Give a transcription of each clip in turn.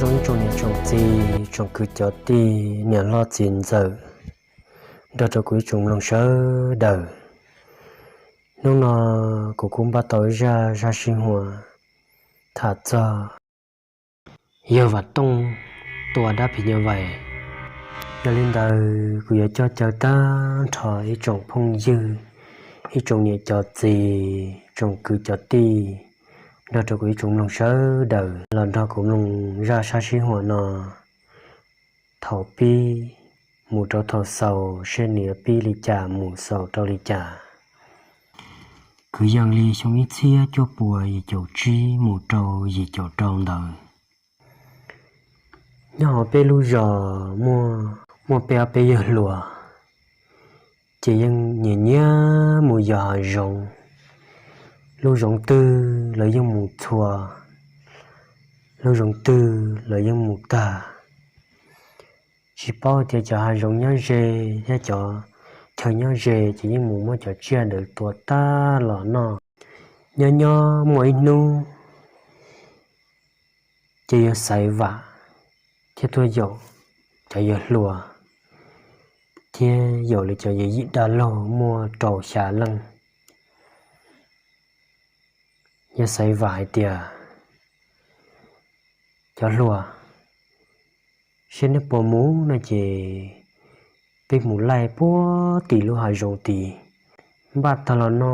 Zoo ib tsoom niam tsoom txiv tsoom kwv cov tij niam hlob txiv ntxawm nrog rau kuv ib tsoom mloog sawv daws. Hnub no kuv kuj npaj tau ib zaj sab sib huam tham txog yawg Vam Tooj tua dab phim nyuj vais. Yog li ntawd kuv yuav coj caw tag nrho ib tsoom phooj ywg, ib tsoom niam cov txiv, tsoom kwv cov tij, nrog rau kuv ib tsoom mloog sawv daws los nrog kuv mloog zaj sab sib huam no thaum pib mus rau thaum xaus seb nws yuav pib li cas mus xaus rau li cas. Kwv yees li xyoo ib txhiab cuaj puas yim caum tsib mus rau yim caum rau ntawd, nyob hauv peb lub zos muaj peb ob peb yawg hluas, ces yeej nyiam nyiam mus yos hav zoov. Lub zoov twg lawv yeej mus txhua, lub zoov twg lawv yeej mus tag. Tsis paub tias cov hav zoov nyob ze thiab cov chaw nyob ze ces yeej mus muab cov tsiaj ntawd tua tag los noj. Nyob nyob muaj ib hnub ces yawg Xaiv Vam thiab tuaj yaum cov yawg hluas thiab yaum li cov yawm yij dab laug muaj rau xya leej. Yawg Xaiv Vam hais tias, cov hluas, seb neb puas mus no ces peb mus laij puag tim lub hav zoov tid. Npaj tag los no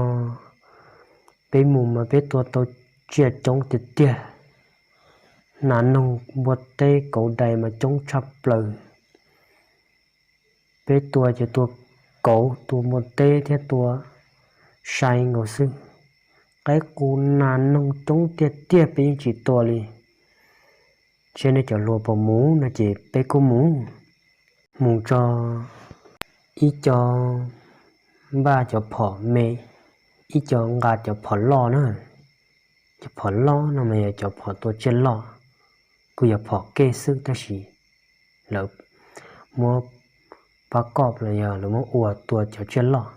peb mus mas peb tua tau tsiaj coob tiag tiag. Nas noog npua teb kauv dais mas coob tshaj plaws. Peb tua ces tua kauv tua npua teb thiab tua sai nkaus xwb. Qaib qus nas noog coob tiag tiag peb yeej tsis tua li. Seb nej cov hluas puas mus no ces peb kuj mus. Mus tso ib co npaj cov phom me, ib co nqa cov phom loj na. Cov phom loj no mas yog cov phom tua tsiaj loj, kuj yog phom kej xwb tab sis lawv muab pab koj los yog lawv muab ua tua cov tsiaj loj.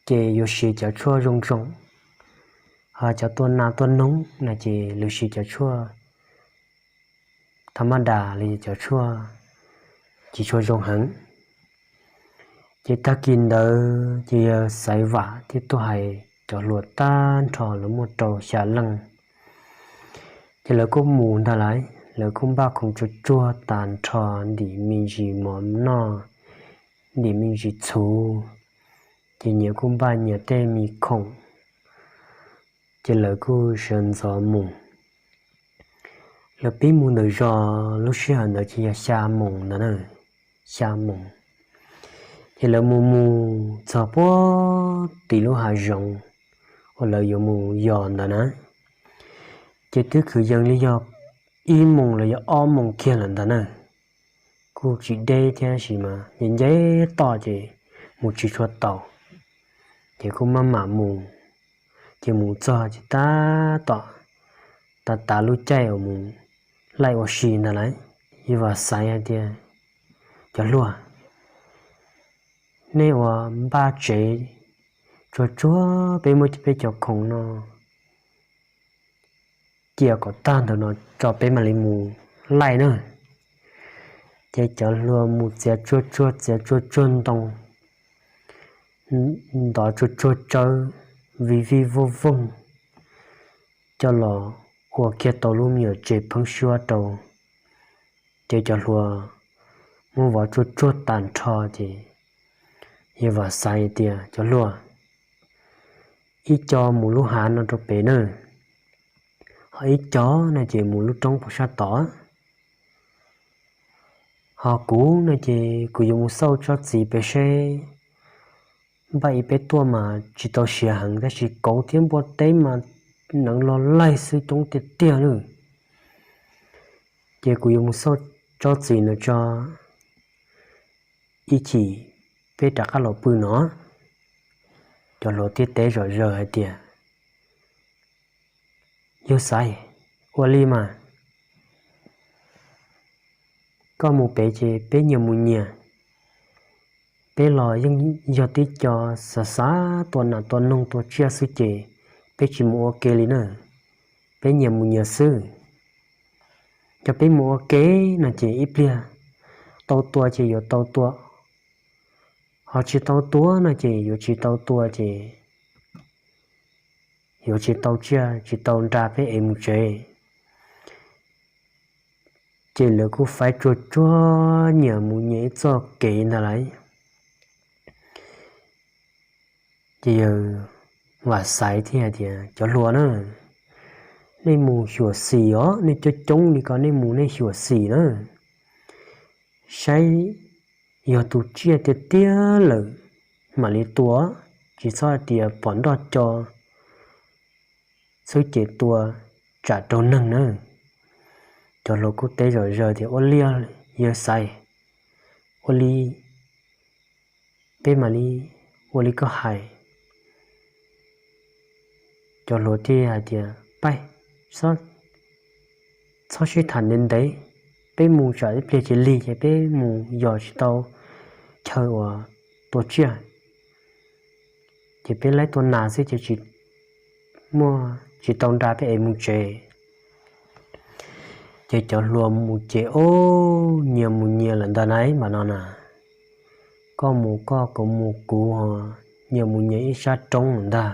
Ces yuav siv cov tshuaj zoo zoo, ho cov tua nas tua noog no ces lawv siv cov tshuaj tha maj das li cov tshuaj tsis tshua zoo heev. Ces tag kis ntawd ces yawg Xaiv Vam thiaj tuaj hais cov hluas tag nrho lawv muaj rau xya leej. Ces lawv kuj mus ntag lauj, lawv kuj npaj khoom tsuag tsuag tas nrho, ntim me ntsis mov noj, ntim me ntsis txhuv, ces nyias kuj npaj nyias tej me khoom, ces lawv kuj sawv ntxov mus. Lawv pib mus ntawm zos lub sij hawm ntawd ces yog xya moos ntawd na, xya moos. Ces lawv mus mus txog puag tim lub hav zoov uas lawv yuav mus yos ntawd na, ces twb kwv yees li yog ib moos los yog ob moos kiag lawm ntag na. Kuj tsis deb thiab sis mas nce nce toj ces mus tsis tshua tau, ces kuj maj mam mus. Ces mus txog ces tab tom tav tav lub caij uas mus laij ua si ntag lauj. Yawg Vam Xaiv hais tias, cov hluas, nej ua npaj tsev tsuag tsuag, peb muab peb cov khoom no cia kom tag ntawm no tso peb mam li mus laij na. Ces cov hluas mus txiav tsuag tsuag txiav tsuag tsuag ntoo, ntov tsuag tsuag tsawb, vij vij vooj vooj, coj los ua kiag tau lub me nyuam tsev pheeb suab rau. Ces cov hluas muab vov tsuag tsuag tas nrho ces yawg Vam Xaiv tias, cov hluas, ib co mus lub hav no rau pem na, ho ib co no ces mus lub roob puag sab tod. Ho kuv no ces kuv yuav mus xauj tsob txiv pem seb, npaj ib peb tuaj mas tsis tau siav heev tab sis kauv thiab npua teb mas neev los laig xwb coob tiag tiag lawm. Ces kuv yuav mus xauj tsob txiv no tso, ib chim peb rov qab los pw no. Cov hluas thiaj teb zom zaws hais tias, yawg Xaiv, ua li mas, koj mus pem ces peb nyias mus nyias. Peb los yeej yog tib co xav xav tua nas tua noog tua tsiaj xwb ces peb tsis mus ua ke li na, peb nyias mus nyias xwb. Cov peb mus ua ke no ces ib pliag tau tua ces yuav tau tua, ho tsis tau tua no ces yuav tsis tau tua ces yuav tsis tau tsiaj tsis tau nra peb ev mus tsev. Ces lawv kuj faib tsuag tsuag nyias mus nyias ib txoj kev ntag lauj. Ces yawg Vam Xaiv thiaj tias, Cov hluas na, nej mus xyuam xim os, nej coob coob li ko nej mus nej xyuam xim na, saib yog tus tsiaj tiag tiag lawm mam li tua, tsis txhob hais tias pom nroj co xwb ces tua tsam raug neeg na. Cov hluas kuj teb zom zaws tias, Ua li yawg Xaiv, ua li peb mam li ua li koj hais. Cov hluas thiaj hais tias, Pab, txhob sib tham ntev ntev, peb mus tsam ib pliag cia lig ces peb mus yos tsis tau chaw uas tua tsiaj, ces peb laib tua nas xwb ces tsis muaj, tsis tau nra peb ev mus tsev. Ces cov hluas mus ces ub nyias mus nyias lawm ntag na, mas no na, koj mus koj, kuv mus kuv, nyias mus nyias ib sab roob lawm ntag.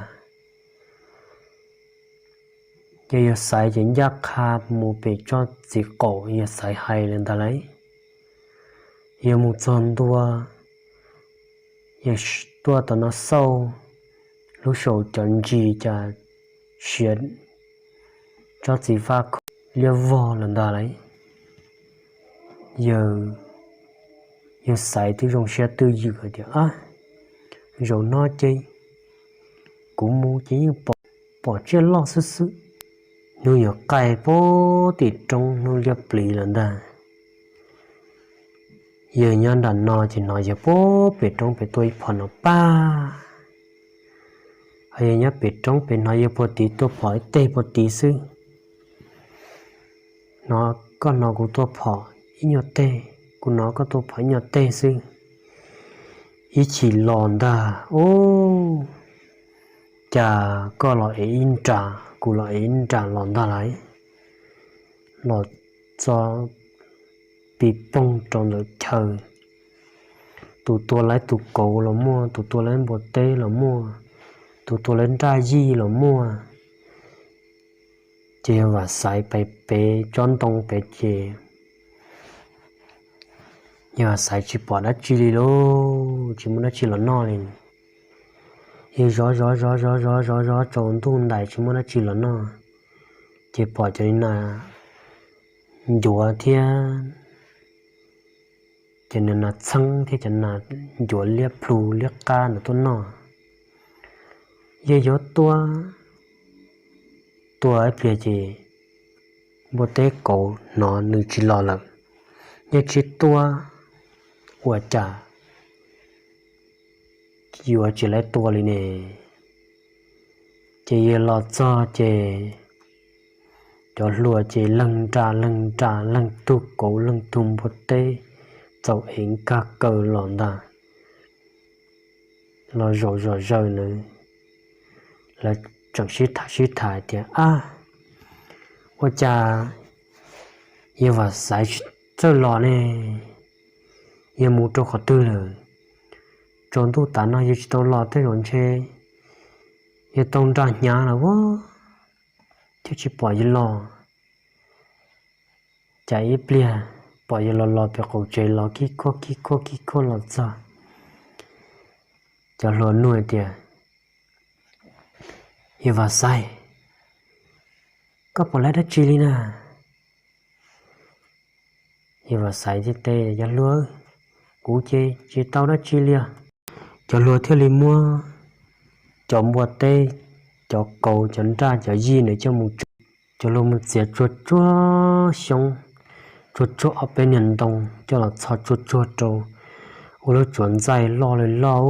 Ces yawg Xaiv ces ncaj qha mus pem tsob txiv qaum yawg Xaiv hais lawm ntag lauj. Yawg mus txog ntua, yawg tuaj tom no xauj lub saum cov ntsis cas siav tsob txiv vaj kho liab vog lawm ntag lauj. Yawg, yawg Xaiv twb zoo siab twj ywm hais tias, Ab, zaum no ces kuv mus ces yeej pom tsiaj loj xwb xwb. Hnub yuav qaij pem tim roob hnub liab pliv lawm ntag. Yawg nyob nram no ces hnov yawg puag pem roob pem tuaj ib phom no pab. Ho yawg nyob pem roob pem hnov yawg puag tid tuaj phom ib teg puag tid xwb. Hnov koj hnov kuv tuaj phom ib nyuag teg, kuv hnov koj tuaj phom ib nyuag teg xwb. Ib chim los ntag, ub, cas koj los ev ib nra, kuv los ev ib nra los ntag lauj. Los txog pis poog rau ntawm chaw, tus tua laib tus kauv los muaj, tus tua laib npua teb los muaj, tus tua laib nraj yij los muaj. Ces yawg Vam Xaiv pais pem tsob ntoo pem ces yawg Vam Xaiv tsis pom dab tsi li lauj, tsis muaj dab tsi los noj li. Yawg zov zov zov zov zov zov zov tsaus ntuj ntais tsis muaj dab tsi los noj, ces pom cov nas ncuav thiab cov nas txheeb thiab cov nas ncuav liab plhu liab qab ntawd tuaj noj. Yawg yuav tua, tua ib pliag ces npua teb kauv hnov nws tsis los lawm. Yawg tsis tua, ua cas yuav tsis laib tua li ne? Ces yawg los txog ces cov hluas ces leeg nra leeg nra, leeg tug kauv leeg tug npua teb txaus ev nkag kaw los ntag. Los zaum zom zaws na, lawv tseem sib tham sib tham tias, Ab, ua cas yawg Vam Xaiv tsis txawj los ne? Yawg mus rau qhov twg lawm? Tsaus ntuj tas no yawg tsis tau los tej zaum ntshe yawg tau nra hnyav lawm thiab tsis pom yawg los. Cas ib pliag pom yawg los los pem qaum tsev los kib khuab kib khuab kib khuab los txog. Cov hluas nug tias, Yawg Vam Xaiv, koj pom laib dab tsi li na? Yawg Vam Xaiv thiaj teb, Cov hluas, kuv ces tsis tau dab tsi li os. Cov hluas thiaj li muab cov npua teb, cov kauv, cov nraj, cov yij ntawd coj mus tso. Cov hluas mus txiav tsuag tsuag xyoob, tsuag tsuag ob peb niag ntoo coj los txhos tsuag tsuag rau ua lub tsuav ntxaij loj li loj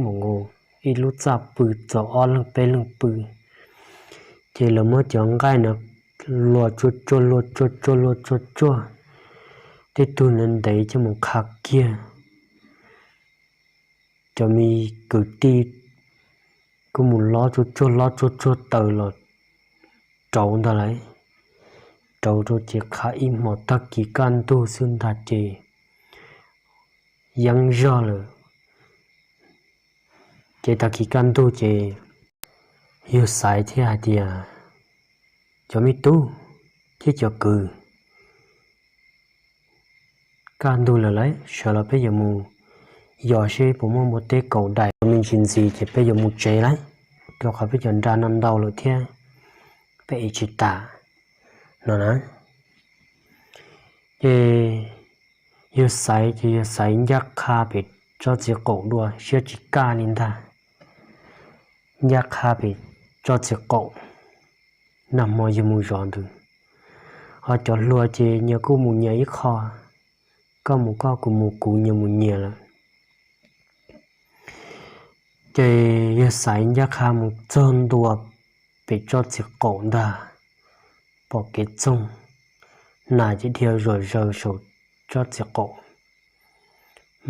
mus nkaus ib lub txaj pw txaus ob leeg peb leeg pw. Ces lawv muab cov nqaij na luas tsuag tsuag luas tsuag tsuag luas tsuag tsuag, tej tug ntev ntev coj mus qha kiag. Cov me kwv tij kuj mus lob tsuag tsuag lob tsuag tsuag taws los rauv ntag lauj. rauv rau ces qha ib hmos, tag kis kaj ntug xwb ntag ces yeeb zog lawm. Ces tag kis kaj ntug ces yawg Xaiv thiaj hais tias, Cov me tub thiab cov kwv, kaj ntug lawm lauj, sawv los peb yuav mus yos seb puas muaj npua teb kaus dais me ntsis ntxiv ces peb yuav mus tsev lauj, rau qhov peb cov nra no ntau lawm thiab peb ev tsis tas no na. Ces yawg Xaiv ces yawg Xaiv ncaj qha pem tsob txiv qaum dua, siab tsis kaj li ntag, ncaj qha pem tsob txiv qaum. Nag hmo yawg mus zov ntawd, ho cov hluas ces nyias kuj mus nyias ib qho, koj mus koj, kuv mus kuv, nyias mus nyias lawm. Ces yawg Xaiv ncaj qha mus txog ntua pem tsob txiv qaum ntag, pom kev txoog, nas ces dhia zom zaws saum tsob txiv qaum,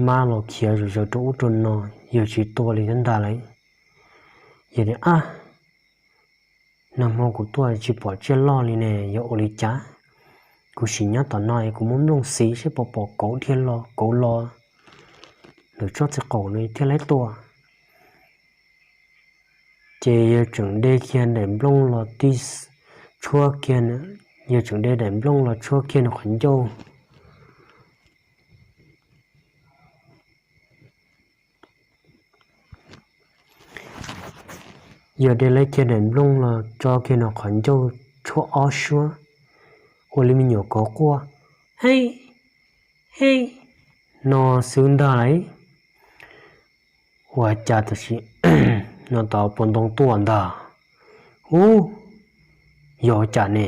mab los khiav zom zaws rau ub rau no, yawg tsis tua li thiab ntag lauj. Yawg tias, Ab, nag hmo kuv tuaj tsis pom tsiaj loj li ne, yog ua li cas? Kuv sim nyob tom no es kuv muab nplooj xiv seb puas pom kauv dhia los kauv los ntawm tsob txiv qaum no thiaj li tua. Ces yawg tseem de kiag daim nplooj los tib, tshuab kiag, yawg tseem de daim nplooj los tshuab kiag nws qhov ncauj. Yawg de kiag daim nplooj los tso kiag nws qhov ncauj tshuab ob suab, ua li me nyuam kauv quaj, Hej, hej, no xwb ntag lauj. Ua cas tam sim no tau puag ntoo tuaj ntag. Ub, yog cas ne?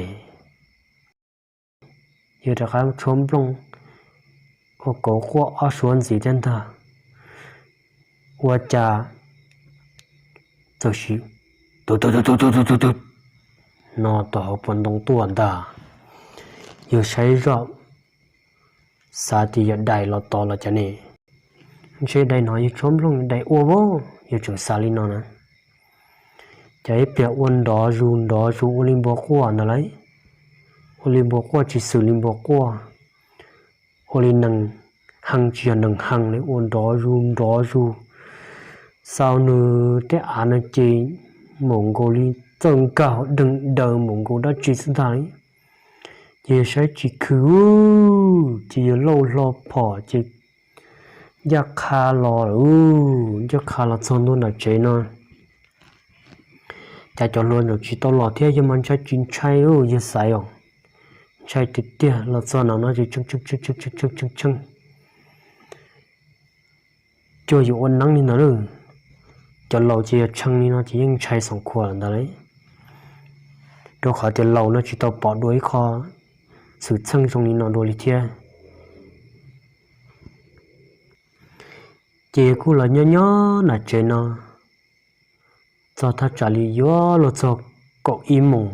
Yawg rov qab tshuab nplooj, ua kauv quaj ob suab ntxiv thiab ntag. Ua cas txawm sim tu tu tu tu tu tu tu no tau hauv puag ntoo tuaj ntag. Yawg saib zoj, xav tias yog dais los tod los cas ne, ntshe dais no yawg tshuab nplooj dais ua vauv, yawg tseem xav li no na. Cas ib pliag ua nrov zus nrov zus ua li npua quaj ntag lauj, ua li npua quaj tsis xws li npua quaj, ua li nees hee tsis yog nees hee li, ua nrov zus nrov zus. Xaus nws tej av no ces maum nkaus li txawj nkag deeg daws maum nkaus dab tsi xwb ntag li. Ces yawg saib tsis khwv, ces yawg lauj hlo phom ces ncaj qha los, ncaj qha los txog ntua nram tsev no. Cas cov hluas ntawd tsis tau los thiab, yawg mas ntshai tsis ntshai, yawg xaiv os, ntshai tiag tiag. Los txog nram no ces tshee tshee tshee tshee tshee tshee tshee, cuag yuav ua neeb li ntawd. Cov laus ces yog tshee li no ces yeej ntshai xoom khuas lawm ntawd li, rau qhov tias laus no tsis tau pom dua ib qho xwm txheej zoo li no dua li thiab. Ces kuj los nyob nyob nram tsev no txog thaj tsam li yuav luag txog kaum ib moos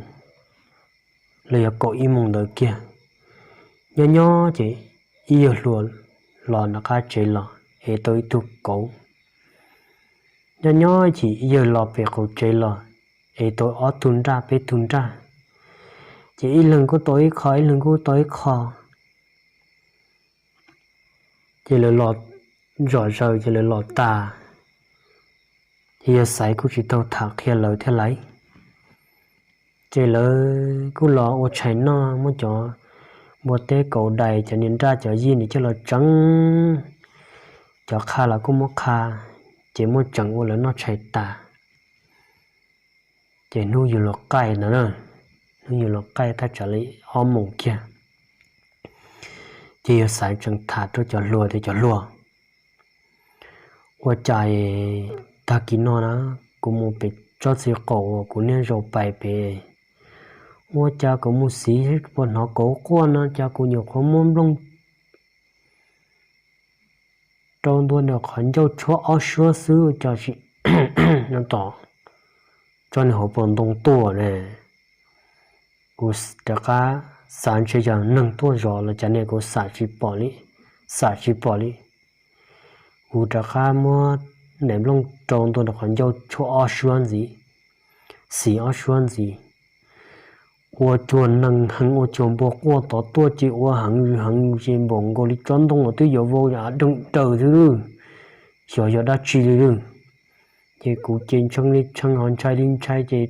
los yog kaum ib moos ntawd kiag. Nyob nyob ces ib yawg hluas los nram qab tsev los ev tau ib tug kauv. Nyob nyob ces ib yawg los pem qaum tsev los ev tau ob tug nraj peb tug nraj, ces ib leeg kuj tau ib qho ib leeg kuj tau ib qho. Ces lawv los zom zaws ces lawv los tas, ces yawg xaiv kuj tsis tau tham qhia lawv thiab lauj. Ces lawv kuj los ua tshais noj, muab cov npua teb kaus dais cov niag nraj cov yij nws coj los tseev, cov qha los kuj muab qha, ces muab tseev ua lawv noj tshais tas. Ces hnub yuav luag qaij ntawd na, hnub yuav luag qaij thaj tsam li ob moos kiag, ces yawg xaiv tseem tham rau cov hluas tias, Cov hluas, ua cas tag kis no na kuv mus pem tsob txiv qaum uas kuv niaj zaus pais pem, ua cas kuv mus xiv puas hnov kauv quaj no cas kuv nyuam qhuav muab nplooj rau ntua ntawm qhov ncauj tshuab ob suab xwb ua cas tsis tom tso nws hauv paus ntoo tuaj ne. Kuv rov qab xav ntshe yog neeg tuaj zov los cas ne, kuv xam tsis pom li, xam tsis pom li. Kuv rov qab muab daim nplooj rau ntua ntawm qhov ncauj tshuab ob suab ntxiv, xis ob suab ntxiv, ua cuag neeg heev, ua cuag npua quaj tod tuaj ces ua heev heev ces npaum nkaus li tsob ntoo uas twb yuav vau av deeg daws xwb, xyov yog dab tsi li. Ces kuv ces ntshee li ntshee ho ntshai li ntshai ces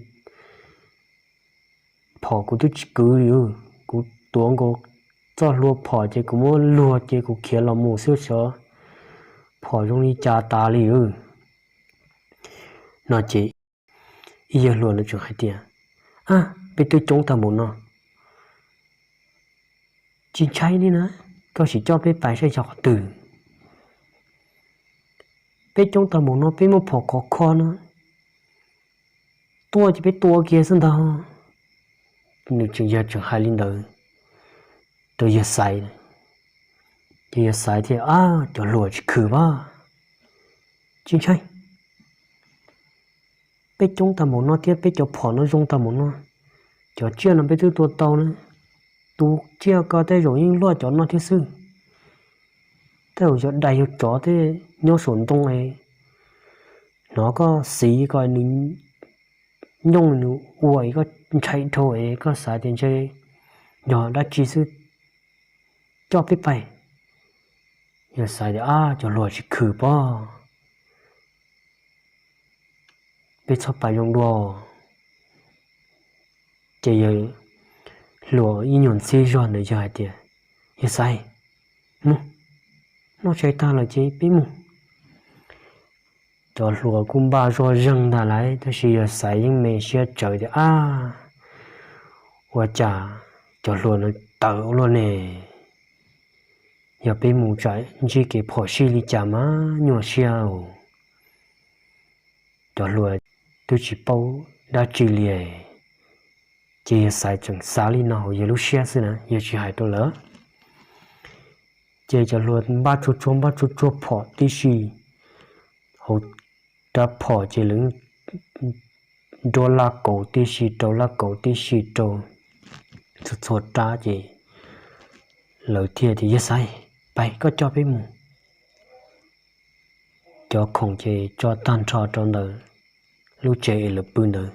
phom kuv twb tsis kwv li. Kuv tuav nkaus txoj hlua phom ces kuv muab luag ces kuv khiav los mus xwb xyov phom zoo li cas tas li no ces ib yawg hluas no tseem hais tias, Ab, peb twb coob tag npaum no, tsis ntshai li na, koj sim coj peb pais saib xyov qhov twg. Peb coob tag npaum no peb muaj phom khov kho no, tuaj ces peb tua kiag xwb ntag. Nws tseem yog tseem hais li ntawd rau yawg Xaiv, ces yawg Xaiv thiaj, Ab, cov hluas tsis khwm pab, tsis ntshai. Peb coob tag npaum no thiab peb cov phom no zoo tag npaum no, cov tsiaj no peb twb tua tau na. Tus tsiaj ko tej zaum yeej luaj cov no thiab xwb. Tej zaum yog dais yog tsov tej nyob saum ntoo es hnov koj xiv ko nws nyooj nws ua es koj ntshai dhau es koj xav tias ntshe yog dab tsi xwb, coj peb pais. Yawg Xaiv tias, Ab, cov hluas tsis khwm pob, peb txhob pais zoo dua. Ces yawg hluas ib nyuag ntxhib zog ntawd yawg hais tias, Yawg Xaiv, mus, noj tshais tag lawm ces peb mus. Cov hluas kuj npaj zog zeeg ntag lauj, tab sis yawg Xaiv yeej me siab tsawv tias, Ab, ua cas cov hluas no tawv ua luaj ne? Yog peb mus tsam ntsib kev phom sij li cas mas nyuaj siab. Cov hluas twb tsis paub dab tsi li. Ces yawg Xaiv tseem xav li no hauv yawg lub siab xwb na, yawg tsis hais rau lawv. Ces cov hluas npaj tsuag tsuag npaj tsuag tsuag phom tib si, hauv rab phom ces lawv nruab laj kauv tib si rau laj kauv tib si rau txhua txhua rab ces lawv thiaj tias, Yawg Xaiv, pais koj coj peb mus. Cov khoom ces tso tag nrho rau ntawm lub tsev es lawv pw ntawd,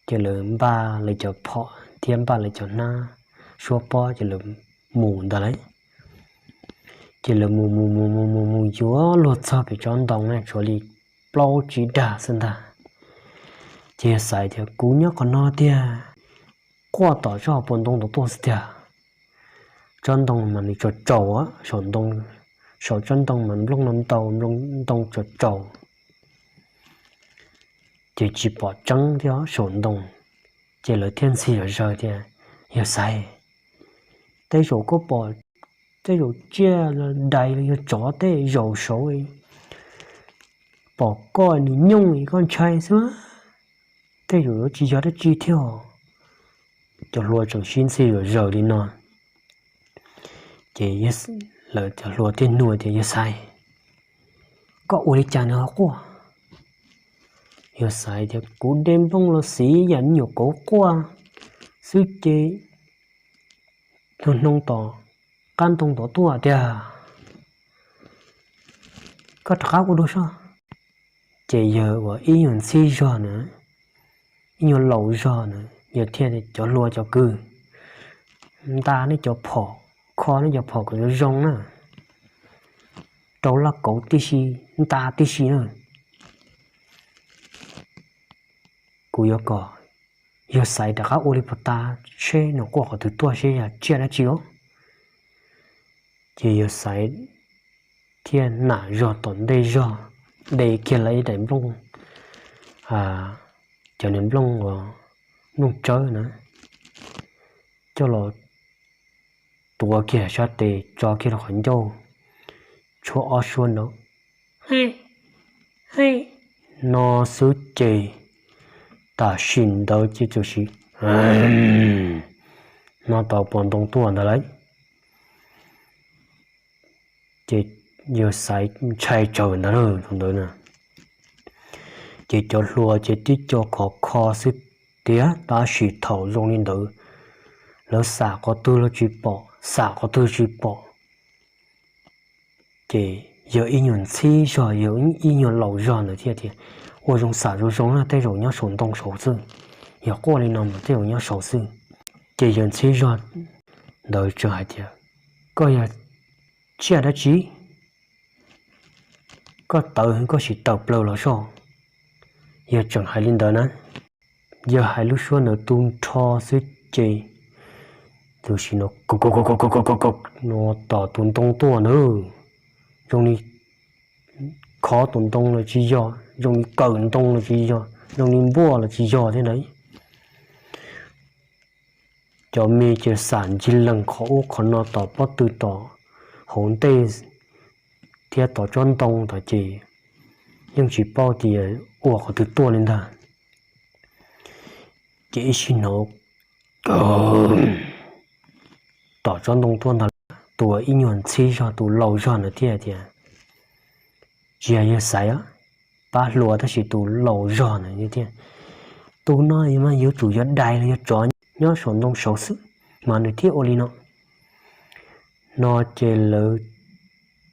ces lawv npaj lawv cov phom thiab npaj lawv cov hnab suab pob ces lawv mus ntag lauj. Ces lawv mus mus mus mus mus mus yuav luag txog pem tsob ntoo na tshuav li plaub tsib dag xwb ntag. Ces yawg Xaiv tias, Kuv nyob qhov no tiag, quaj tom tsob hauv paus ntoo tom tuaj xwb tiag. Tsob ntoo mas nws tsaus tsaus, saum tsob ntoo mas nplooj no ntau, ntoo tsaus tsaus, ces tsis pom tseeb thiab saum ntoo. Ces lawv thiaj ntxhi zom zaws tias, Yawg Xaiv, tej zaum koj pom, tej zaum tsiaj dais los yog tsov tej zaum saud pom koj nws nyooj koj ntshai xwb, tej zaum yuav tsis yog dab tsi thiab. Cov hluas tseem sib ntxhi zom zaws li no, ces lawv cov hluas thiaj nug tias, Yawg Xaiv, koj ua li cas nws ho quaj? Yawg Xaiv tias, Kuv de nplooj los xiv yam me nyuam kauv quaj xwb ces hnov hnov tom qab ntoo tod tuaj tiag. Koj rov qab ua dua soj. Ces yawg uas ib nyuag ntxhib zog na, ib nyuag laus zog na, yawg thiaj, Cov hluas cov kwv, nta nej cov phom, kho nej cov phom kom zoo zoo na, rau laj kauv tib si, nta tib si na. Kuv yuav kom yawg Xaiv rov qab ua li puag ta, seb nws quaj qhov twg tuaj, seb yog tsiaj dab tsi os. Ces yawg Xaiv thiaj nam zog tom ntej zog, de kiag lawv ib daim nplooj, cov niag nplooj uas nplooj tsawb na, coj los tuav kiag sab tes tso kiag rau qhov ncauj, tshuab ob suab nrov no xwb ces tam sim ntawd ces txawm sim no tau pos ntoo tuaj ntawd lawm. Ces yawg Xaiv ntshai tsawv ntawd lawm thaum ntawd na. Ces cov hluas ces tib co khov kho xwb tiag, tab sis thaum zoo li ntawd lawv xam qhov twg los tsis pom, xam qhov twg tsis pom. Ces yawg ib nyuag ntxhib zog, yawg ib nyuag laus zog ntawd thiaj tias, Ua zoo xam zoo zoo na, tej zaum nyob saum ntoo saud xwb. Yog quaj li no mas tej zaum nyob saud xwb. Ces yawg ntxhib zog ntawd tseem hais tias, koj yog tsiaj dab tsi? Koj tawv koj sim tawm plaws los soj. Yawg tseem hais li ntawd na, yawg hais lub suab ntawd tu nrho xwb ces tus sim no no tom tus ntoo tuaj ntawd, zoo li khov tus ntoo los tsis yog, zoo li kawm ntoo los tsis yog, zoo li npuaj los tsis yog thiab ntag. Cov me ces xam ncig lees qhov ub qhov no tom pob tw tom hauv ntej thiab tom tsob ntoo tom ces yeej tsis paub tias ua qhov twg tuaj li ntag. Ces ib sij hnov tom tsob ntoo tuaj ntag, tus ib nyuag ntxhib zog tus laus zog ntawd thiaj tias, tsis yog yawg Xaiv, pab hluas tab sis tus laus zog ntawd thiaj, tus no mas yuav tsum yog dais los yog tsov nyob saum ntoo saud xwb mas nws thiaj ua li no. No ces lawv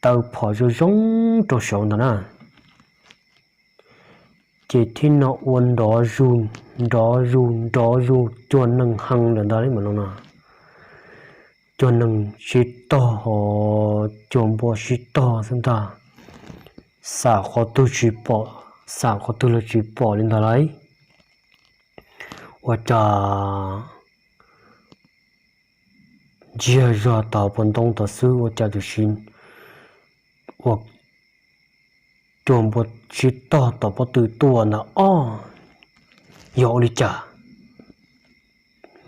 taw phom zoo zoo rau saud ntag na. Ces thiaj no ua nrov zus, nrov zus nrov zus cuag neeg heev lawm ntag li mas no no. Cuag neeg sib tog, cuag npua sib tog xwb ntag. Xam qhov twg tsis pom, xam qhov twg los tsis pom li ntag lauj. Ua cas ntsiag zog tog puas ntoo tom xwb ua cas tus sim ua cuag npua sib tog tom pob tw tuaj ntag os. Yog ua li cas?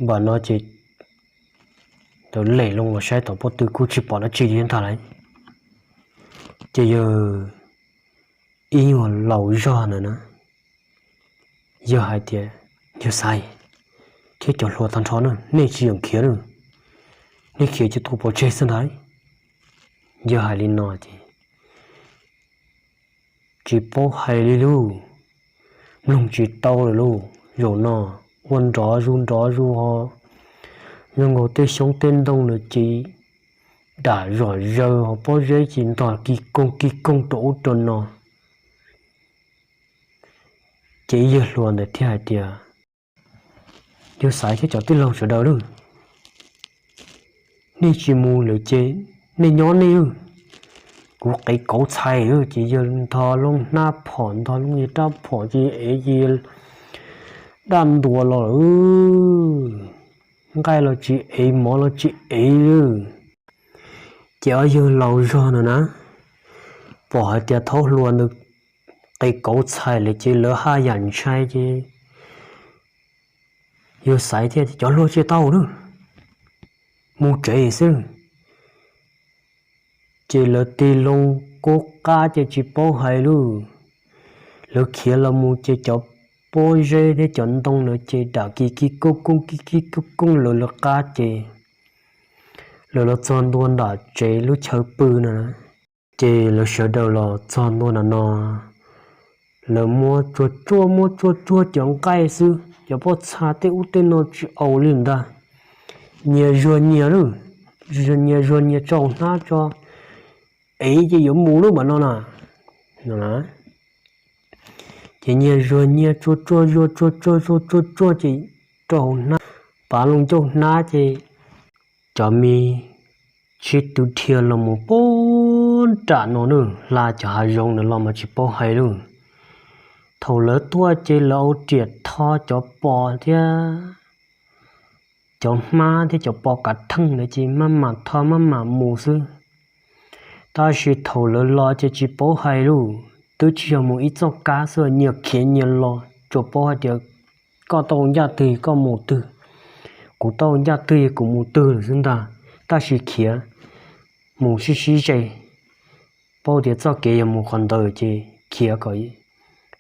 Npam no ces lem loo los saib tom pob tw kuj tsis pom dab tsi li ntag lauj. Ces yawg ib nyuag laus zog ntawd na, yawg hais tias, yawg Xaiv thiab cov hluas tag nrho na, nej tsis yeem khiav na, nej khiav ces tua pov tseg xwb ntag. Yawg hais li no ces tsis paub hais li lauj, mloog tsis tau lawm lauj. Zaum no ua nrov zus nrov zus ho zoo nkaus tej xyoob tej ntoo na ces dam zom zaws ho pob zeb ces ntog kis koog kis koog rau ub rau no. Ces ib yawg hluas ntawd thiaj hais tias, yawg Xaiv thiab cov tij laug sawv daws lauj, nej tsis mus lawm ces nej nyob nej, kuv qev kauv txhais ces yawg ntog loo hnab phom ntog loo yawg rab phom ces ev ces daj ntuas los lawm, nqaij los tsis ev mov los tsis ev li. Ces ob yawg laus zog ntawd na pom hais tias thaub hluas ntawd qev kauv txhais lawm ces lawv haj yam ntshai ces yawg Xaiv thiaj tias, cov hluas tsis tau na, mus tsev xwb. Ces lawv tig loo qub qab ces tsis paub hais lauj, lawv khiav los mus ces cov pob zeb thiab cov ntoo ntawd ces dam kis kis koog koog kis kis koog koog lawv lawv qab ces lawv los txog ntua nram tsev lub chaw pw na. Ces lawv sawv daws los txog ntua nram no, lawv muab tsuag tsuag muab tsuag tsuag cov nqaij xwb, cov pob txha tej ub tej no tsis au li ntag. Nyias zuag nyias lauj, nyias zuag nyias tso hnab tso, ev ces yuav mus lub npaum no na. Ces nyias zuag nyias tsuag tsuag zuag tsuag tsuag tsuag tsuag tsuag ces rau hauv hnab, pav loo ncauj hnab ces cov me sib tw dhia los mus puag nram no na, hla cov hav zoov ntawd los mas tsis paub hais lauj. Thaum lawv tuaj ces lawv ua riam tho cov pos thiab cov hmab thiab cov pos kav theej ntawd ces maj mam tho maj mam mus xwb. Tab sis thaum lawv los ces tsis paub hais lauj, twb tsis yog mus ib txoj kab xwb, nyias khiav nyias los, tsuas paub hais tias koj tau ncaj twg koj mus twg, kuv tau ncaj twg kuv mus twg lawm xwb ntag. Tab sis khiav mus sib sib ze, paub tias txoj kev yog mus qhov ntawd ces khiav kom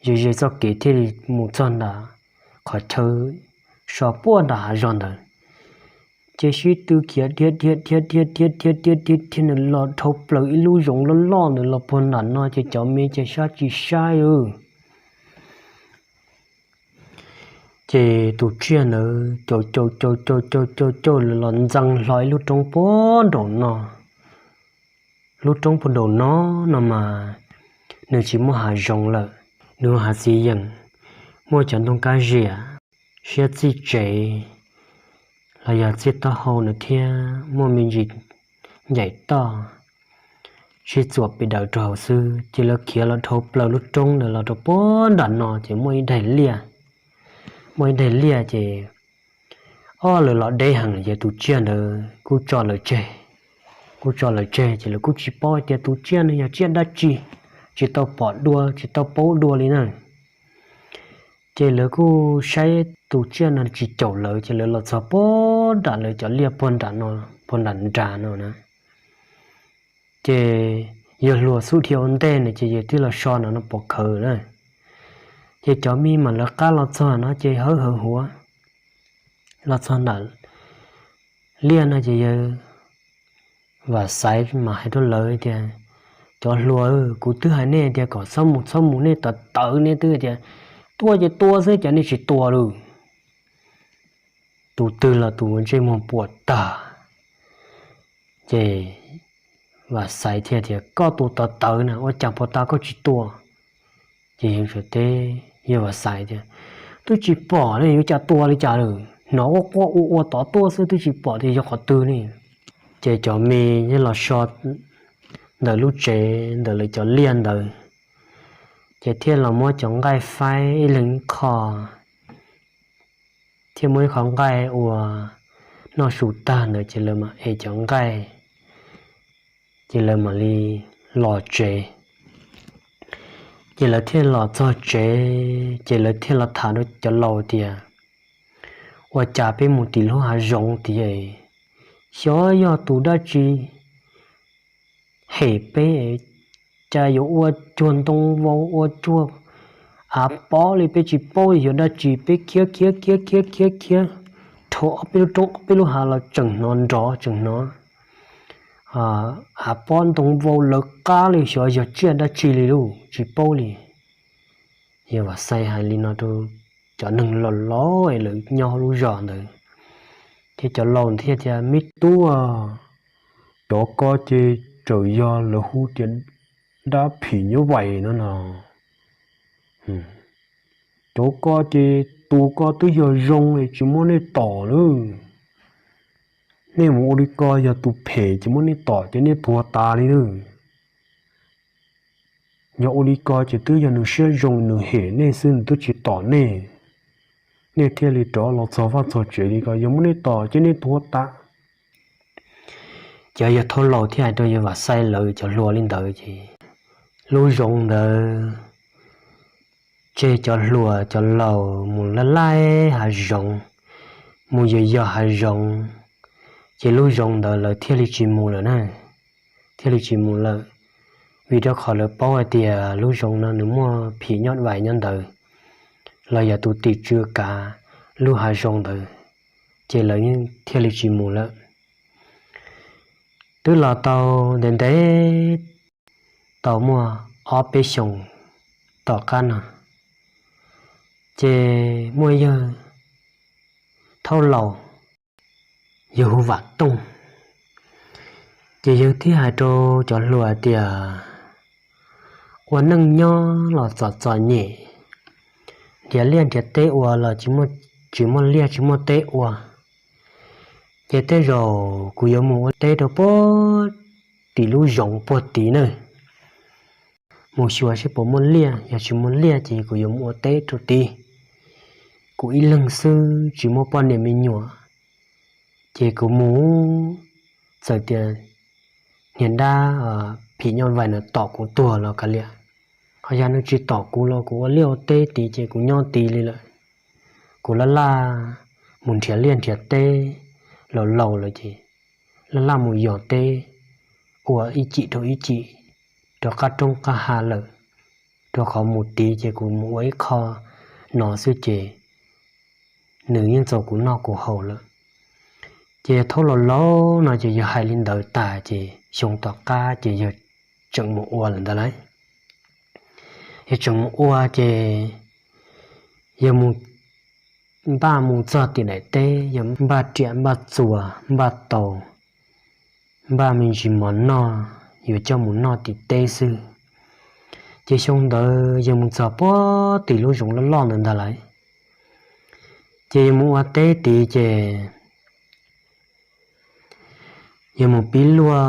ze ze txoj kev thiaj li mus txog nram qhov chaw so puag nram hav zog ntawd. Ces sib tw khiav dhia dhia dhia dhia dhia dhia dhia dhia dhia ntawd los dhau plaws ib lub zoov loj loj ntawd los puag nram no ces cov me ces sab tsis saib. Ces tus tsiaj ntawd caum caum caum caum caum caum caum los ntxees hlo ib lub roob puag nraum no. Lub roob puag nraum no no mas nws tsis muaj hav zoov lawm, nws hav txiv yeem, muaj cov ntoo kab ziam, siab txij tsev, los yog txiaj taub hau na thiab muaj me ntsis ncaim toj sib txuas pes daws rau hauv xwb. Ces lawv khiav los dhau plaws lub roob ntawd los rau puag nram no ces muaj ib daim liaj, muaj ib daim liaj ces ob lawv los deb heev ces tus tsiaj ntawd kuj tso lawv tseg, kuj tso lawv tseg ces lawv kuj tsis paub tias tus tsiaj no yog tsiaj dab tsi, tsis tau pom dua tsis tau paub dua li na. Ces lawv kuj saib tus tsiaj no tsis caum lawv ces lawv los txog puag nram lawv cov liaj puag nram no, puag nram nram no na. Ces yawg hluas xub dhia ua ntej na ces yawg thiaj los so no no pov khawv na. Ces cov me mas lawv qab los txog no ces hawb hawv huav los txog ntawm liaj no ces yawg Vam Xaiv mas hais rau lawv tias, cov hluas, kuv twb hais nej tias kom txhob mus txhob mus, nej tawv tawv nej twb tias tua ces tua xwb cas nej tsis tua lawm. Tus twg los tus ntsej muag puas tag. Ces Vam Xaiv thiaj tias, koj tus tawv tawv na ua cas puas tag koj tsis tua? Ces yawg teb, yawg Vam Xaiv tias, twb tsis pom ne yuav cas tua li cas lawm, hnov quaj quaj ua ua tod tuaj xwb twb tsis pom tias yog qhov twg ne. Ces cov me thiaj los so ntawm lub tsev ntawm lawv cov liaj ntawd, ces thiaj los muab cov nqaij faib ib leeg ib qho, thiaj muab ib qho nqaij ua noj su tag ntawd ces lawv mam ev cov nqaij, ces lawv mam li los tsev. Ces lawv thiaj los txog tsev ces lawv thiaj los tham rau cov laus tias, ua cas peb mus tim lub hav zoov tid, xyov yog tus dab tsi hem peb, cas yuav ua cuag ntoo vau ua cuag av pob li, peb tsis paub yog dab tsi, peb khiav khiav khiav khiav khiav khiav dhau ob peb lub roob ob peb lub hav los tseem hnov nrov tseem hnov av pob ntoo vau lawv qab li, xyov yog tsiaj dab tsi li lauj, tsis paub li. Yawg Vam Xaiv hais li no rau cov neeg laus laus lawv nyob hauv lub zos ntawd, ces cov laus thiaj tias, me tub, cov ko ces txawm yog lawv hu tias dab phim nyuj vais no no. Cov ko ces tus ko twb yog zoo es tsis muab nej tom lawm. Nej mus ua li ko yog tus phem ces muab nej tom ces nej tuag tas li lawm. Yog ua li ko ces twb yog nws siab zoo nws hem nej xwb nws twb tsis tom nej, nej thiaj li rov los txog vaj txog tsev li ko, yog muab nej tom ces nej tuag tas. Ces yawg Thauj Laus thiaj hais rau yawg Vam Xaiv lawv cov hluas li ntawd ces lub zoov ntawd tseg cov hluas cov laus mus laj laij hav zoov, mus yos yos hav zoov, ces lub zoov ntawd lawv thiaj li tsis mus lawm na, thiaj li tsis mus lawm, vim rau qhov lawv paub hais tias lub zoov no nws muaj phim nyuj vais nyob ntawd, los yog tus tim tswv kav lub hav zoov ntawd, ces lawv thiaj li tsis mus lawm. Twb los tau ntev ntev, tau muaj ob peb xyoos tom qab no, ces muaj yawg Thauj Laus, yawg hu Vam Tooj, ces yawg thiaj hais rau cov hluas tias, ua neej nyob los txom txom nyem, nrhiav liaj nrhiav teb ua los tsis muaj liaj tsis muaj teb ua, ces tej zaum kuv yuav mus ua teb rau puag tim lub zoov puag tid na, mus xyuas seb puas muaj liaj, yog tsis muaj liaj ces kuv yuav mus ua teb rau tid. Kuv ib leeg xwb tsis muaj poj niam me nyuam, ces kuv mus, txawm tias niag dab phim nyuj vais no tom kuv tuag los kav liam, ho yog nws tsis tom kuv los kuv ua liaj ua teb tid ces kuv nyob tid li lawm. Kuv laj laj mus nrhiav liaj nrhiav teb, laus laus lawm ces laj laj mus yos teb ua ib cim dhau ib cim rau qab roob qab hav lawm, rau qhov mus tid ces kuv mus ua ib qho no xwb ces nws yeej txaus kuv noj kuv haus lawm. Ces thaum laus laus no ces yawg hais li ntawd tas ces xyoo tom qab ces yawg tseem mus ua lawm ntawd lauj. Yawg tseem mus ua ces yawg mus, npaj mus txog tim daim teb, yawg npaj riam npaj txuas npaj taus, npaj me ntsis mov noj, yuav coj mus noj tim teb xwb. Ces xyoo ntawd yawg mus txog puag tim lub zoov loj loj ntawd ntag lauj. Ces yawg mus ua teb tid ces Yawg mus pib luaj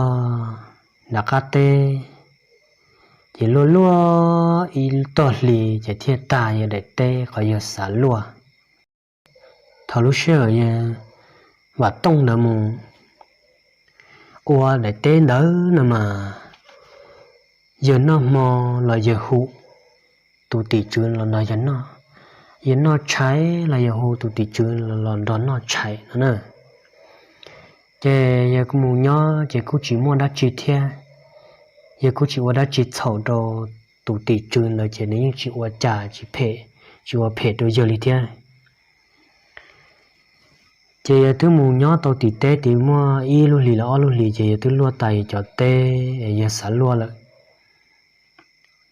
nram qab teb, ces luaj luaj ib tog hli ces thiaj tag yawg daim teb qhov yawg xav luaj. Thaum lub sij hawm yawg Vam Tooj ntawd mus ua daim teb ntawd no mas, yawg noj hmo los yawg hu tus tim tswv los nrog yawg noj, yawg noj tshais los yawg hu tus tim tswv los nrog noj tshais no na. Ces yawg mus nyob ces kuj tsis muaj dab tsi thiab, yawg kuj tsis ua dab tsi txhaum rau tus tim tswv ntawd ces nws yeej tsis ua cas tsis phem, tsis ua phem rau yawg li thiab. Ces yawg twb mus nyob tau tim teb tid muaj ib lub hlis los ob lub hlis ces yawg twb luaj tas yawg cov teb yawg xav luaj lawm.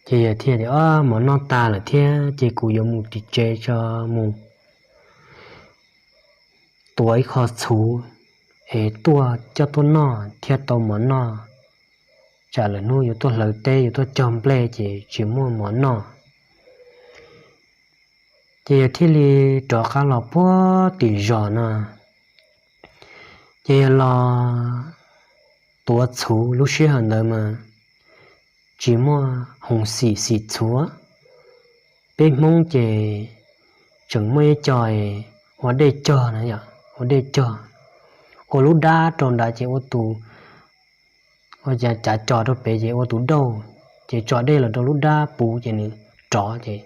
Ces yawg thiaj tias, Mov noj tas lawm thiab ces kuv yuav mus tim tsev tso, mus tuav ib qho txhuv es tuaj coj tuaj noj thiaj tau mov noj, tsam lwm hnub yuav tuaj hlawv teb yuav tuaj cog nplej ces tsis muaj mov noj. Ces yawg thiaj li rov qab los puag tim zos no. Ces yawg los tuav txhuv, lub sij hawm ntawd mas tsis muaj hoov xim xim txhuv. Peb Hmoob ces tseem muaj ib co ua dej cog na, ua dej cog, ua lub dab rau nrad ces ua tus, ua cav cos rau pem ces ua tus dauj, ces tso dej los rau lub dab puv ces nws rov ces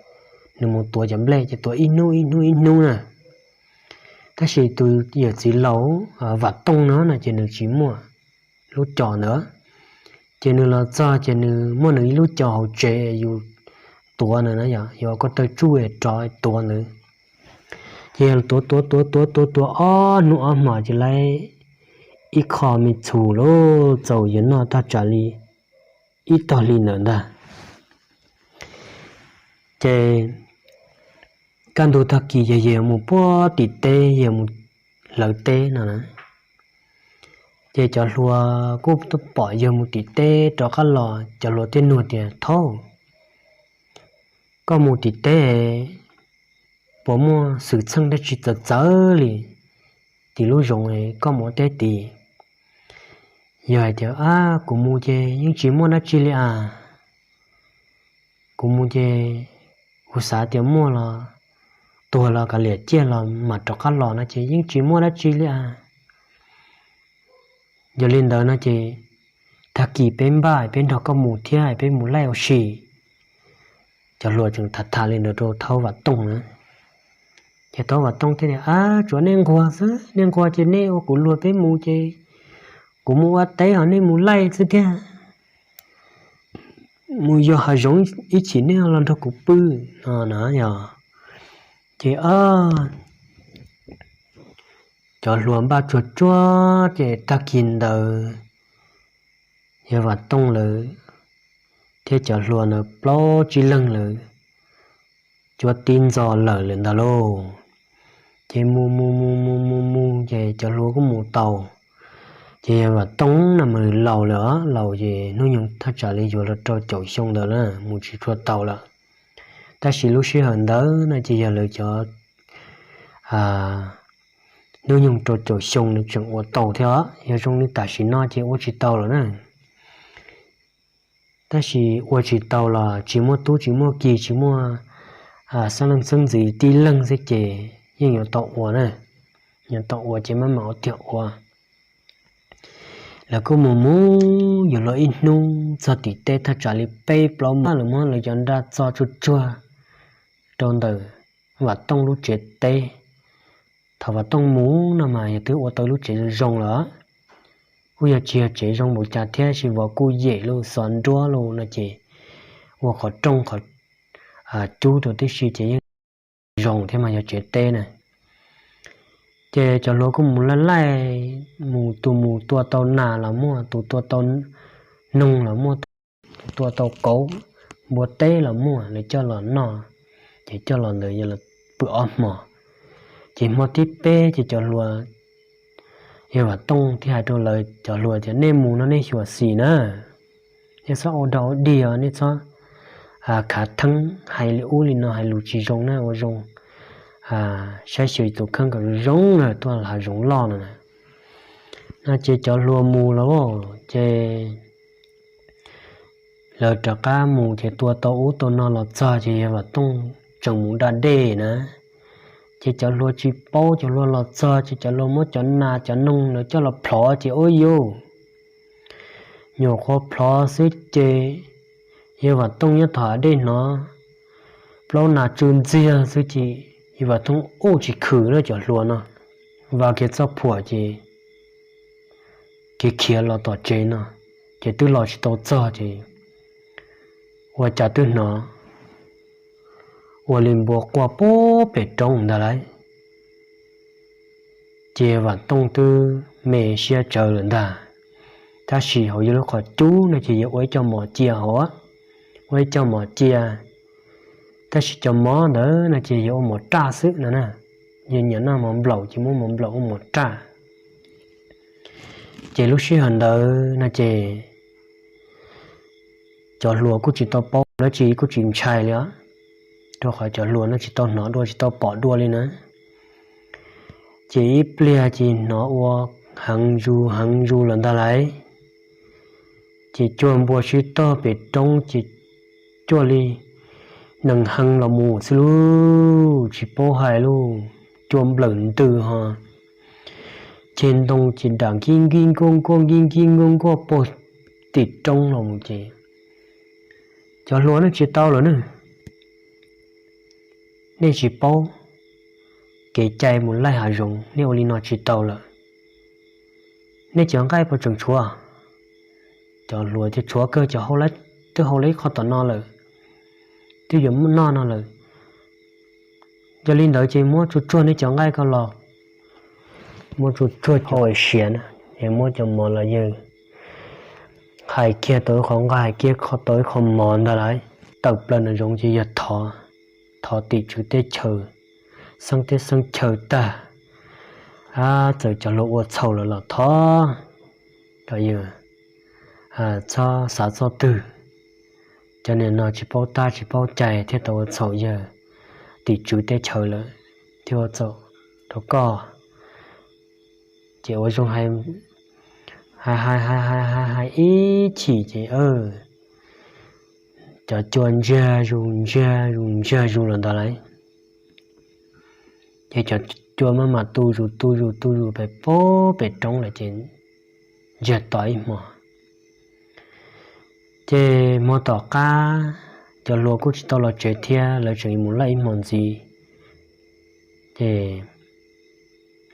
nws mus tuav cov nplej ces tuav ib hnub ib hnub ib hnub na. Tab sis tus yawm txiv laus Vam Tooj no no ces nws tsis muaj lub cos ntawd, ces nws los txog ces nws muaj nws ib lub cos hauv tsev yus tuav ntawd na, yog yus ua ko taw tsuj rov tuav ntawd. Ces yog tuav tuav tuav tuav tuav tuav ob hnub ob hmos ces lawv ib qho me txhuv los txaus yawg noj tag tsam li ib tog hli ntawd ntag. Ces kaj ntug tag kis ces yawg mus puag tim teb, yawg mus hlawv teb no na. Ces cov hluas kuj pom yawg mus tim teb rov qab los, cov hluas thiaj nug tias, Thaub, koj mus tim teb puas muaj xwm txheej dab tsi txawv txawv li tim lub zoov koj mus ua teb tid? Yawg hais tias, Ab, kuv mus ces yeej tsis muaj dab tsi li as. Kuv mus ces kuv xav tias muaj los tuag los kav liam ciaj los mam rov qab los no ces yeej tsis muaj dab tsi li as. Yog li ntawd no ces tag kis peb npaj peb nrog koj mus thiab peb mus laij ua si. Cov hluas tseem tham tham li ntawd rau Thaub Vam Tooj na. Ces Thaub Vam Tooj thiaj tias, Ab, tsuav nej nquag xwb, nej nquag ces nej ua kuv luag peb mus ces kuv mus ua teb ho nej mus laij xwb tiag. Mus yos hav zoov ib chim nej los nrog kuv pw no na yog. Ces cov hluas npaj tsuag tsuag ces tag kis ntawd yawg Vam Tooj lawv thiab cov hluas ntawd plaub tsib leeg lawv cuab tib ntxo lawm lawm ntag lauj. Ces mus mus mus mus mus mus ces cov hluas kuj mus tau. Ces yawg Vam Tooj no mas laus lawm os, laus ces hnub nyoog thaj tsam li yuav los rau caum xyoo ntawd na, mus tsis tshua tau lawm. Tab sis lub sij hawm ntawd no ces yog lawv cov hnub nyoog rau caum xyoo nws tseem ua tau thiab os, yog zoo li tam sim no ces ua tsis tau lawm na. Tab sis ua tsis tau los tsis muaj tub tsis muaj ki tsis muaj xeeb leej xeeb ntxwv tib leeg xwb ces yeej yuav tau ua na, yuav tau ua ces maj mam ua tiag ua. Lawv kuj mus mus yuav luag ib hnub txog tim teb thaj tsam li peb plaub moos lawv muab lawv cov nra txo tsuag tsuag rau ntawm Vam Tooj lub tsev teb. Thaum Vam Tooj mus no mas yog twb ua tau lub tsev zoo zoo lawm, kuj yog tsis yog tsev zoo npaum cas thiab sis vov kuj yem lub xov nruab lub no ces ua qhov rooj qhov cub rau tib si ces yeej zoo thiab mas yog tsev teb na. Ces cov hluas kuj mus laij laij, mus tus mus tua tau nas los muaj, tus tua tau noog los muaj, tus tua tau kauv npua teb los muaj, lawv coj los noj, ces coj los ntawd yog los pw ob hmos. Ces hmo thib peb ces cov hluas, yawg Vam Tooj thiaj hais rau lawv cov hluas tias nej mus no nej xyuam xim na, nej txhob ua dog ua dig os, nej txhob khav theeb hais li ub li no hais lus tsis zoo na, ua zoo saib xyuas tus kheej kom zoo zoo na tuaj hav zoov loj no na. No ces cov hluas mus lawm ces lawv rov qab mus ces tua tau ub tau no los txog ces yawg Vam Tooj tseem mus da dej na. Ces cov hluas tsis paub, cov hluas los txog ces cov hluas muab cov nas cov noog lawv coj los plhov ces ua yuj, nyuam qhuav plhov xwb ces yawg Vam Tooj nyob tom hav dej hnov plaub nas tsw ntxiag xwb ces yawg Vam Tooj ua tsis khwm na cov hluas no, vas kiag txoj phuam ces khiav khiav los tom tsev no, ces twb los tsis tau txog ces ua cas twb hnov ua li npua quaj puag pem roob ntag lauj. Ces Vam Tooj twb me siab tsawv lawm ntag, tab sis hauv yawg lub qhov cub no ces yawg ua ib co mos cia hauv, ua ib co mos cia, tab sis cov mov ntawd no ces yawg ua mov raj xwb no na, yawg nyiam noj mov nplaum ces muab mov nplaum ua mov raj. Ces lub sij hawm ntawd no ces cov hluas kuj tsis tau paub dab tsi kuj tsis ntshai li os, rau qhov cov hluas no tsis tau hnov dua tsis tau pom dua li na. Ces ib pliag ces hnov ua heev zus heev zus lawm ntag lauj. Ces cua npua sib tog pem roob ces cua li nees hee los mus xwb lauj, tsis paub hais lauj, cua nplawm ntws ho, ceg ntoo ces dam nkib nkib nkuaj nkuaj nkib nkib nkuaj nkuaj puag tim roob los mus ces cov hluas nej tsis tau lawm ne. Nej tsis paub kev cai mus laij hav zoov, nej ua li no tsis tau lawm. Nej cov nqaij puas tseem tshuav? Cov hluas tias tshuav kawg, cov twb hau lawv ib qho tom no lawm, twb yuav noj no lawm. Yog li ntawd ces muab tsuag tsuag nej cov nqaij ko los. Muab tsuag tsuag cov siav na, es muab cov mov los yawg hais kiag tau ib qho nqaij, hais kiag tau ib qho mov ntag lauj. Tawm plaws nram zoov ces yawg thov, thov tim tswv teb chaws, xeeb teb xeeb chaw tag, ab txawm cov hluas ua txhaum lawm los thov kom yawg txhob xav txoj twg. Cov niag no tsis paub tab tsis paub cai thiaj tau ua txhaum yawg, tim tswv teb chaws lawm thiaj ua txhaum rau koj. Ces ua zoo hais, hais hais hais hais hais ib chim ces cov cua ntsiag zus ntsiag zus ntsiag zus los ntawd lauj. Ces cov cua maj mam tu zus tu zus tu zus pem pem roob lawm ces ntsiag to ib hmo. Ces hmo tom qab cov hluas kuj tsis tau los tsev thiab, lawv tseem mus laij ib hmo ntxiv. Ces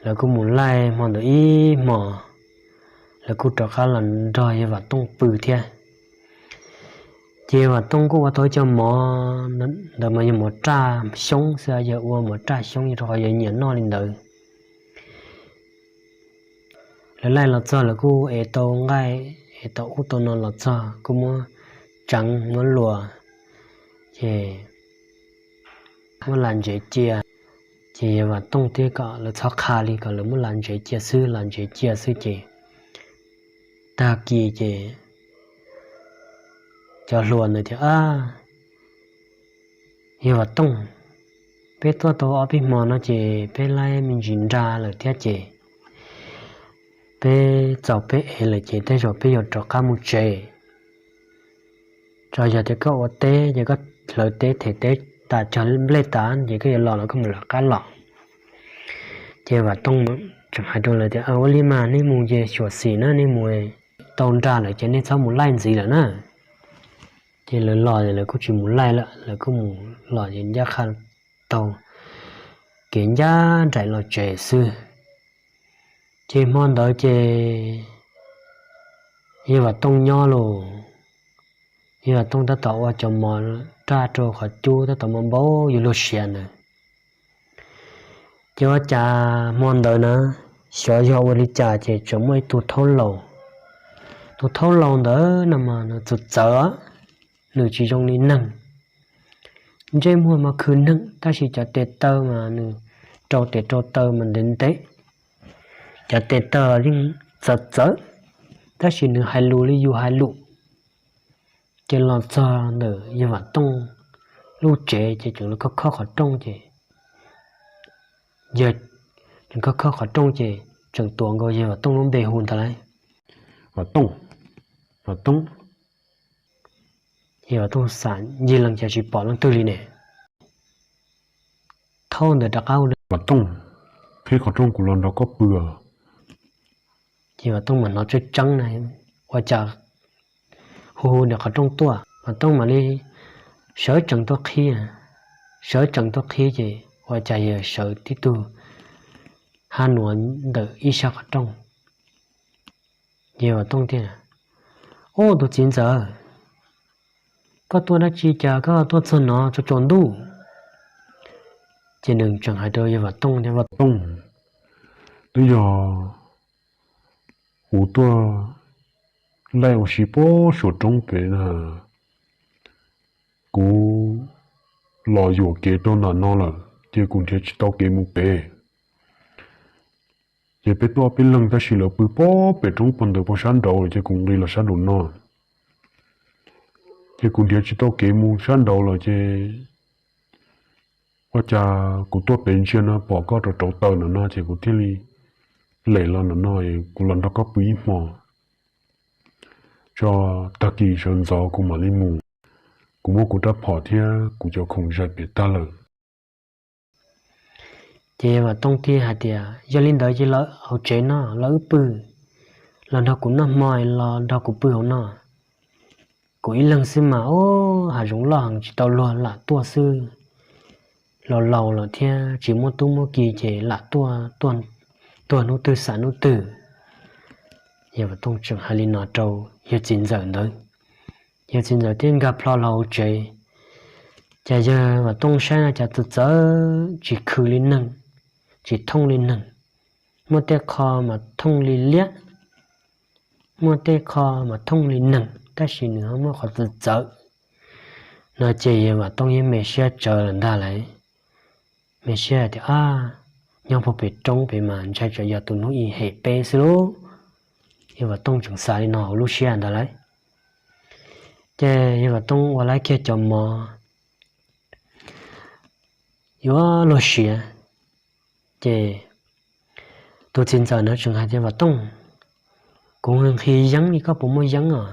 lawv kuj mus laij hmo ntawd ib hmo, lawv kuj rov qab los nrog yawg Vam Tooj pw thiab. Ces yawg Vam Tooj kuj ua tau ib co mov ntawd mas yog mov raj xyoob xwb, yawg ua mov raj xyoob yog rau qhov yawg nyiam noj li ntawd. Lawv laij los txog lawv kuj ev tau nqaij, ev tau ub tau no los txog kuj muab tseev muab luas, ces muab lam ntsev cia. Ces yawg Vam Tooj thiab kom lawv txhob qha li, kom lawv muab lam ntsev cia xwb, lam ntsev cia xwb ces tag kis ces cov hluas ntawd tias, Yawg Vam Tooj, peb tuaj tau ob peb hmo no ces peb laij me ntsis nra lawm thiab ces peb txaus peb ev lawm ces tej zaum peb yuav rov qab mus tsev. Tsuas yog tias koj ua teb ces koj hlawv teb them teb tas cog nplej tas ces koj yuav los los koj mam rov qab los. Ces Vam Tooj tseem hais rau lawv tias, Ua li mas nej mus ces xyuam xim na, nej mus tau nra lawm ces nej txhob mus laij ntxiv lawm na. Ces lawv los lawv kuj tsis mus laij lawm, lawv kuj mus los ces ncaj qha taug kev ncaj nraim los tsev xwb. Ces hmo ntawd ces yawg Vam Tooj nyob los, yawg Vam Tooj tab tom ua cov mov raj rau qhov cub tab tom mos npau yawg luag siav ntawd. Ces ua cas hmo ntawd na, xyov yog ua li cas ces tseem muaj ib tug thaub laus. Tus thaub laus ntawd no mas nws txawv txawv, nws tsis zoo li neeg. Ntsej muag mas khwv neeg tab sis cov tes taw mas nws rau tes rau taw mas ntev ntev. Cov tes taw los yeej txawv txawv, tab sis nws hais lus li yus hais lus. Ces los txog ntawm yawg Vam Tooj lub tsev ces tseem khob khob qhov rooj ces, yawg tseem khob khob qhov rooj ces tseem tuav nkaus yawg Vam Tooj lub npe hu ntag lauj. Vam Tooj, Vam Tooj. Yawg Vam Tooj xam ncig lees cas tsis pom leej twg li ne. Thaum ntawd rov qab hu, Vam Tooj, qhib qhov rooj kuv los nrog koj pw. Ces Vam Tooj mam hnov tseeb tseeb na, ua cas hu hu ntawm qhov rooj tuaj, Vam Tooj mam li sawv tsees tuaj qhib, sawv tsees tuaj qhib ces ua cas yawg sawv tib tug hab nuav ntawm ib sab qhov rooj. Yawg Vam Tooj thiaj, Ub, tus txiv ntxawm, koj tuaj dab tsi cas koj tuaj txog no tsaus tsaus ntuj? Ces nws tseem hais rau yawg Vam Tooj tias, Vam Tooj, twb yog kuv tuaj laij ua si puag saum roob pem na, kuv los yuam kev rau ntawm no lawm ces kuv nrhiav tsis tau kev mus pem. Ces peb tuaj ob peb leeg tab sis lawv pw puag pem roob puag ntawd puag sab nraud lawm ces kuv nqis los sab nraum no. Ces kuv nrhiav tsis tau kev mus sab nraud lawm ces ua cas kuv tuaj pem ntsia no pom koj rauv rauv taws no no ces kuv thiaj li lem los no no, kuv los nrog koj pw ib hmo, tso tag kis sawv ntxov kuv mam li mus. Kuv muab kuv rab phom thiab kuv cov khoom zais pem tag lawm. Ces Vam Tooj thiaj hais tias, Yog li ntawd ces los hauv tsev no los wb pw, los nrog kuv noj hmo los nrog kuv pw hauv no. Kuv ib leeg xwb mas, o, hav zoov loj heev tsis tau luag, lam tuaj xwb. Laus laus lawm thiab tsis muaj tub muaj ki ces lam tuaj, tuag hnub twg xam hnub twg. Yawg Vam Tooj tseem hais li no rau yawg txiv ntxawm ntawd. Yawg txiv ntxawm thiaj nkag plho los hauv tsev. Ces yawg Vam Tooj saib no cas txawv txawv, tsis khw li neeg, tsis thooj li neeg. Muaj tej qho mas thooj li liab, muaj tej qho mas thooj li neeg, tab sis nws ho muaj qhov txawv txawv no ces yawg Vam Tooj yeej me siab tsawv lawm ntag lauj. Me siab tias, Ab, nyob puag pem roob pem mas ntshai tsam yog tus hnub i hem peb xwb lauj. Yawg Vam Tooj tseem xav li no hauv lub siab ntag lauj. Ces yawg Vam Tooj ua lawv kiag cov mov yuav luag siav, ces tus txiv ntxawm ntawd tseem hais tias, Vam Tooj, kuv nqhis yeeb li, koj puas muaj yeeb os?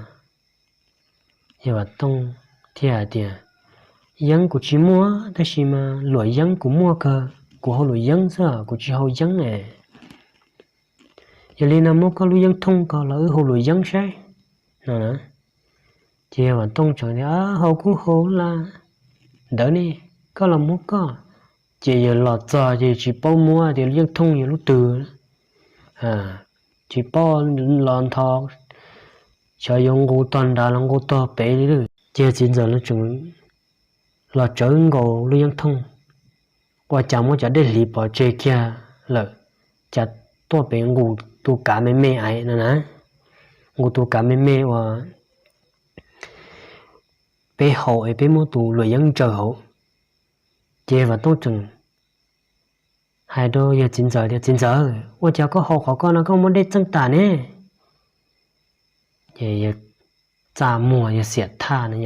Yawg Vam Tooj thiaj hais tias, Yeeb kuv tsis muaj, tab sis mas luam yeeb kuv muaj kawg, kuv hau luam yeeb xwb, kuv tsis hau yeeb es. Yog li no muab koj lub yeeb thooj ko los wb hau luam yeeb saib no na. Ces yawg Vam Tooj tseem tias, Hau kuj hau la, ntawd ne, koj los muab koj. Ces yawg los txog ces tsis paub muab tias lub yeeb thooj yog lub twg, tsis paub, los ntho, xyov yuav nqus tog nrad los nqus tog pem li lawm. Ces txiv ntxawm los tseem los tsawv nkaus lub yeeb thooj, ua cas muab cov dej hliv pov tseg kiag lawm, cas tuaj pem nqus tus kav me me ais no na, nqus tus kav me me uas peb haus es peb muab tus luam yeeb ntsaws hauv. Ces Vam Tooj tseem hais rau yawg txiv ntxawm tias, Txiv ntxawm, ua cas koj haus qhov ko no koj muab dej txeej tas ne? Ces yawg txaj muag, yawg xiam thaj no,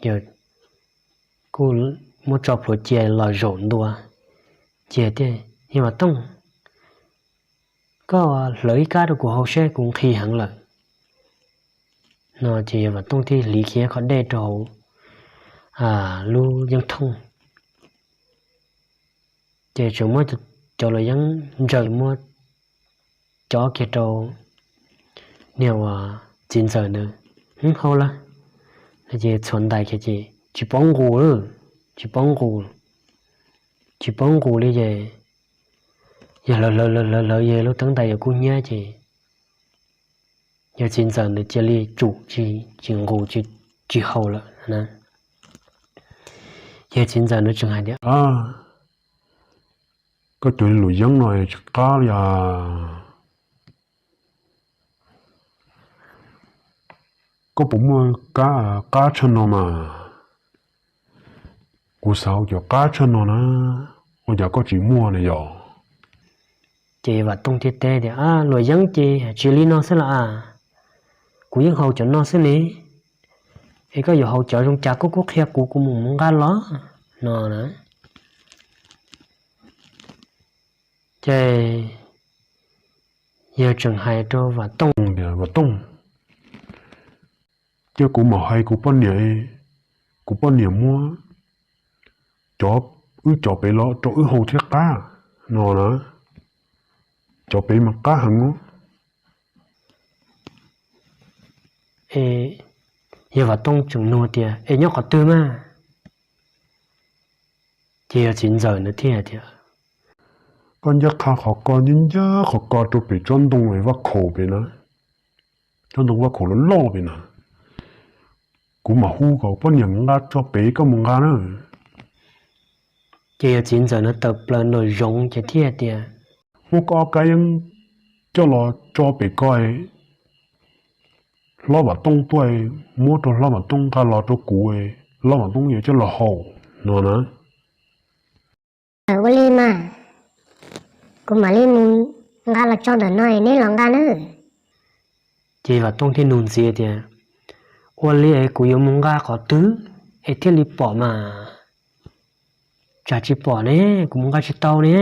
yawg kuj muab tso plhuav cia los zaum ntua. Ces tias, Yawg Vam Tooj, koj hlawv ib kab rau kuv hau seb, kuv nqhis heev lawm no. Ces yawg Vam Tooj thiaj hliv kiag qhov dej rau hauv lub yeeb thooj. Ces tseem muab cov luam yeeb ntsaws, muab cob kiag rau niag uas txiv ntxawm ntawd, Hau lawm. Ces txhuam ntais kiag ces tsis paub nqus, tsis paub nqus, tsis paub nqus li ces yawg hlawv hlawv hlawv hlawv yawg lub teeb ntais yuav kub hnyiab ces yawg txiv ntxawm ntawd cia li tsum tsis nqus, tsis hau lawm. Yawg txiv ntxawm ntawd tseem hais tias, Koj cov luam yeeb no tsis qab li as. Koj puas muaj kab qab tshaj no mas? Kuv xav hau cov qab tshaj no na, ua cas koj tsis muaj na yom? Ces Vam Tooj thiaj teb tias, Luam yeeb ces tsis li no xwb los as, kuv yeej hau cov no xwb ne, es koj yuav hau cov zoo cas koj kuj qhia kuv, kuv mus mus nqa los no na. Ces Yawg tseem hais rau Vam Tooj tias, Vam Tooj, cia kuv mam hais kuv poj niam, kuv poj niam muab cov, wb cov pem los rau wb haus thiab qab no na. Cov pem mas qab heev os. Yawg Vam Tooj tseem nug tias, Es nyob qhov twg mas? Ces yawg txiv ntxawm ntawd thiaj tias, Koj ncaj qha qhov ko, ncaj ncaj qhov ko rau pem tsob ntoo vaj khaum pem na, tsob ntoo vaj khaum loj loj pem na. Kuv mam hu kom poj niam mus nqa tso pem koj mus nqa na. Ces yawg txiv ntxawm ntawd tawm plaws nraum zoov ces thiaj tias, Muab koj ob kab yeeb coj los tso pem ko, hlob Vam Tooj tuaj, muab rau hlob Vam Tooj nqa los rau kuv, hlob Vam Tooj yuav coj los haus no na. Ua li mas, kuv mam li mus nqa los tso ntawm no es neb los nqa nawb. Ces Vam Tooj thiaj nug ntxiv tias, Ua li es kuv yuav mus nqa qhov twg es thiaj li pom mas? Tsam tsis pom ne, kuv mus nqa tsis tau ne.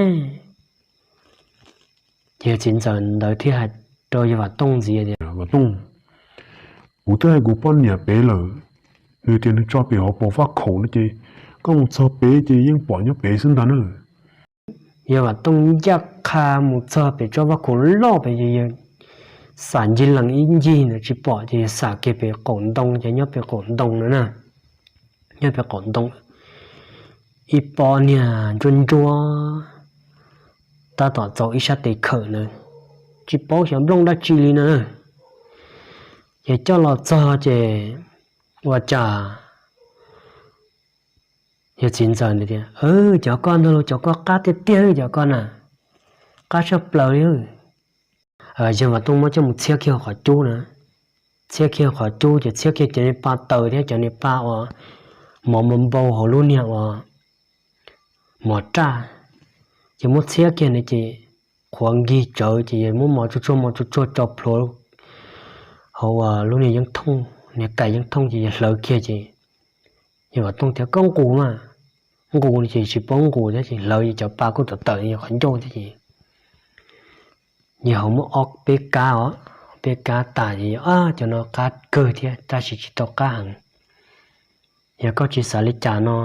Ces yawg txiv ntxawm ntawd thiaj hais rau yawg Vam Tooj ntxiv tias, Vam Tooj, kuv twb hais kuv poj niam pem lawm, nws tias nws tso pem hauv paus vaj khaum no ces koj mus txog pem ces yeej pom nyob pem xwb ntag na. Yawg Vam Tooj ncaj qha mus txog pem tsob vaj khaum loj pem ces yawg xam ncig lees ib ncig ntawd tsis pom ces yawg xam kiag pem qaum ntoo ces nyob pem qaum ntoo no na. Nyob pem qaum ntoo ib pob niag ntsuab ntsuab, tab tom txaus ib sab tes khawm na, tsis paub xyov nplooj dab tsi li no na. Ces coj los txog ces ua cas yawg txiv ntxawm tias, Cov koj ntag los, cov koj qab tiag tiag cov koj na, qab tshaj plaws li. Yawg Vam Tooj muab coj mus txhiab kiag qhov cub na, txhiab kiag qhov cub ces txhiab kiag cov niag pa taws thiab cov niag pa uas mov npau npau hauv lub niag uas mov raj, ces muab txhiab kiag na ces qhuav nkig tsawv ces yawg muab mov tsuag tsuag mov tsuag tsuag tso plhuav hauv uas lub niag yeeb thooj, niag kais yeeb thooj ces yawg hlawv kiag ces yawg Vam Tooj tias, Koj nqus mas. Nqus no ces tsis paub nqus thiab ces hlawv cov pa kuj tawm tawm yawg qhov ncauj thiab ces yawg ho muab ob peb kab os, peb kab tas ces yawg, Cov no qab kawg thiab tab sis tsis tau qab heev. Yog koj tsis xav li cas no,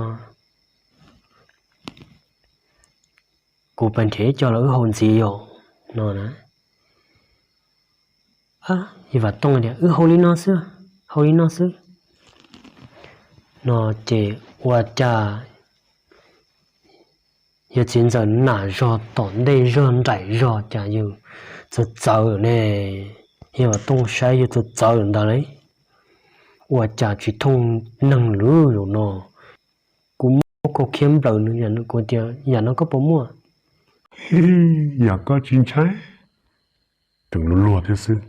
kuv pab nrhiav ib co los wb haus ntxiv yom no na. Yawg Vam Tooj tias, Wb haus li no xwb, haus li no xwb no ces ua cas yawg txiv ntxawm nam zog tom ntej zog nraim zog cas yawg txawv txawv ne. Yawg Vam Tooj saib yawg txawv txawv ntag lauj, ua cas tsis thooj neeg lawm zaum no. Kuv muab kaus khiab nplawm nws, kuv tias, Yam no koj puas muaj? Yam koj tsis ntshai, tseem luag luag thiab xwb.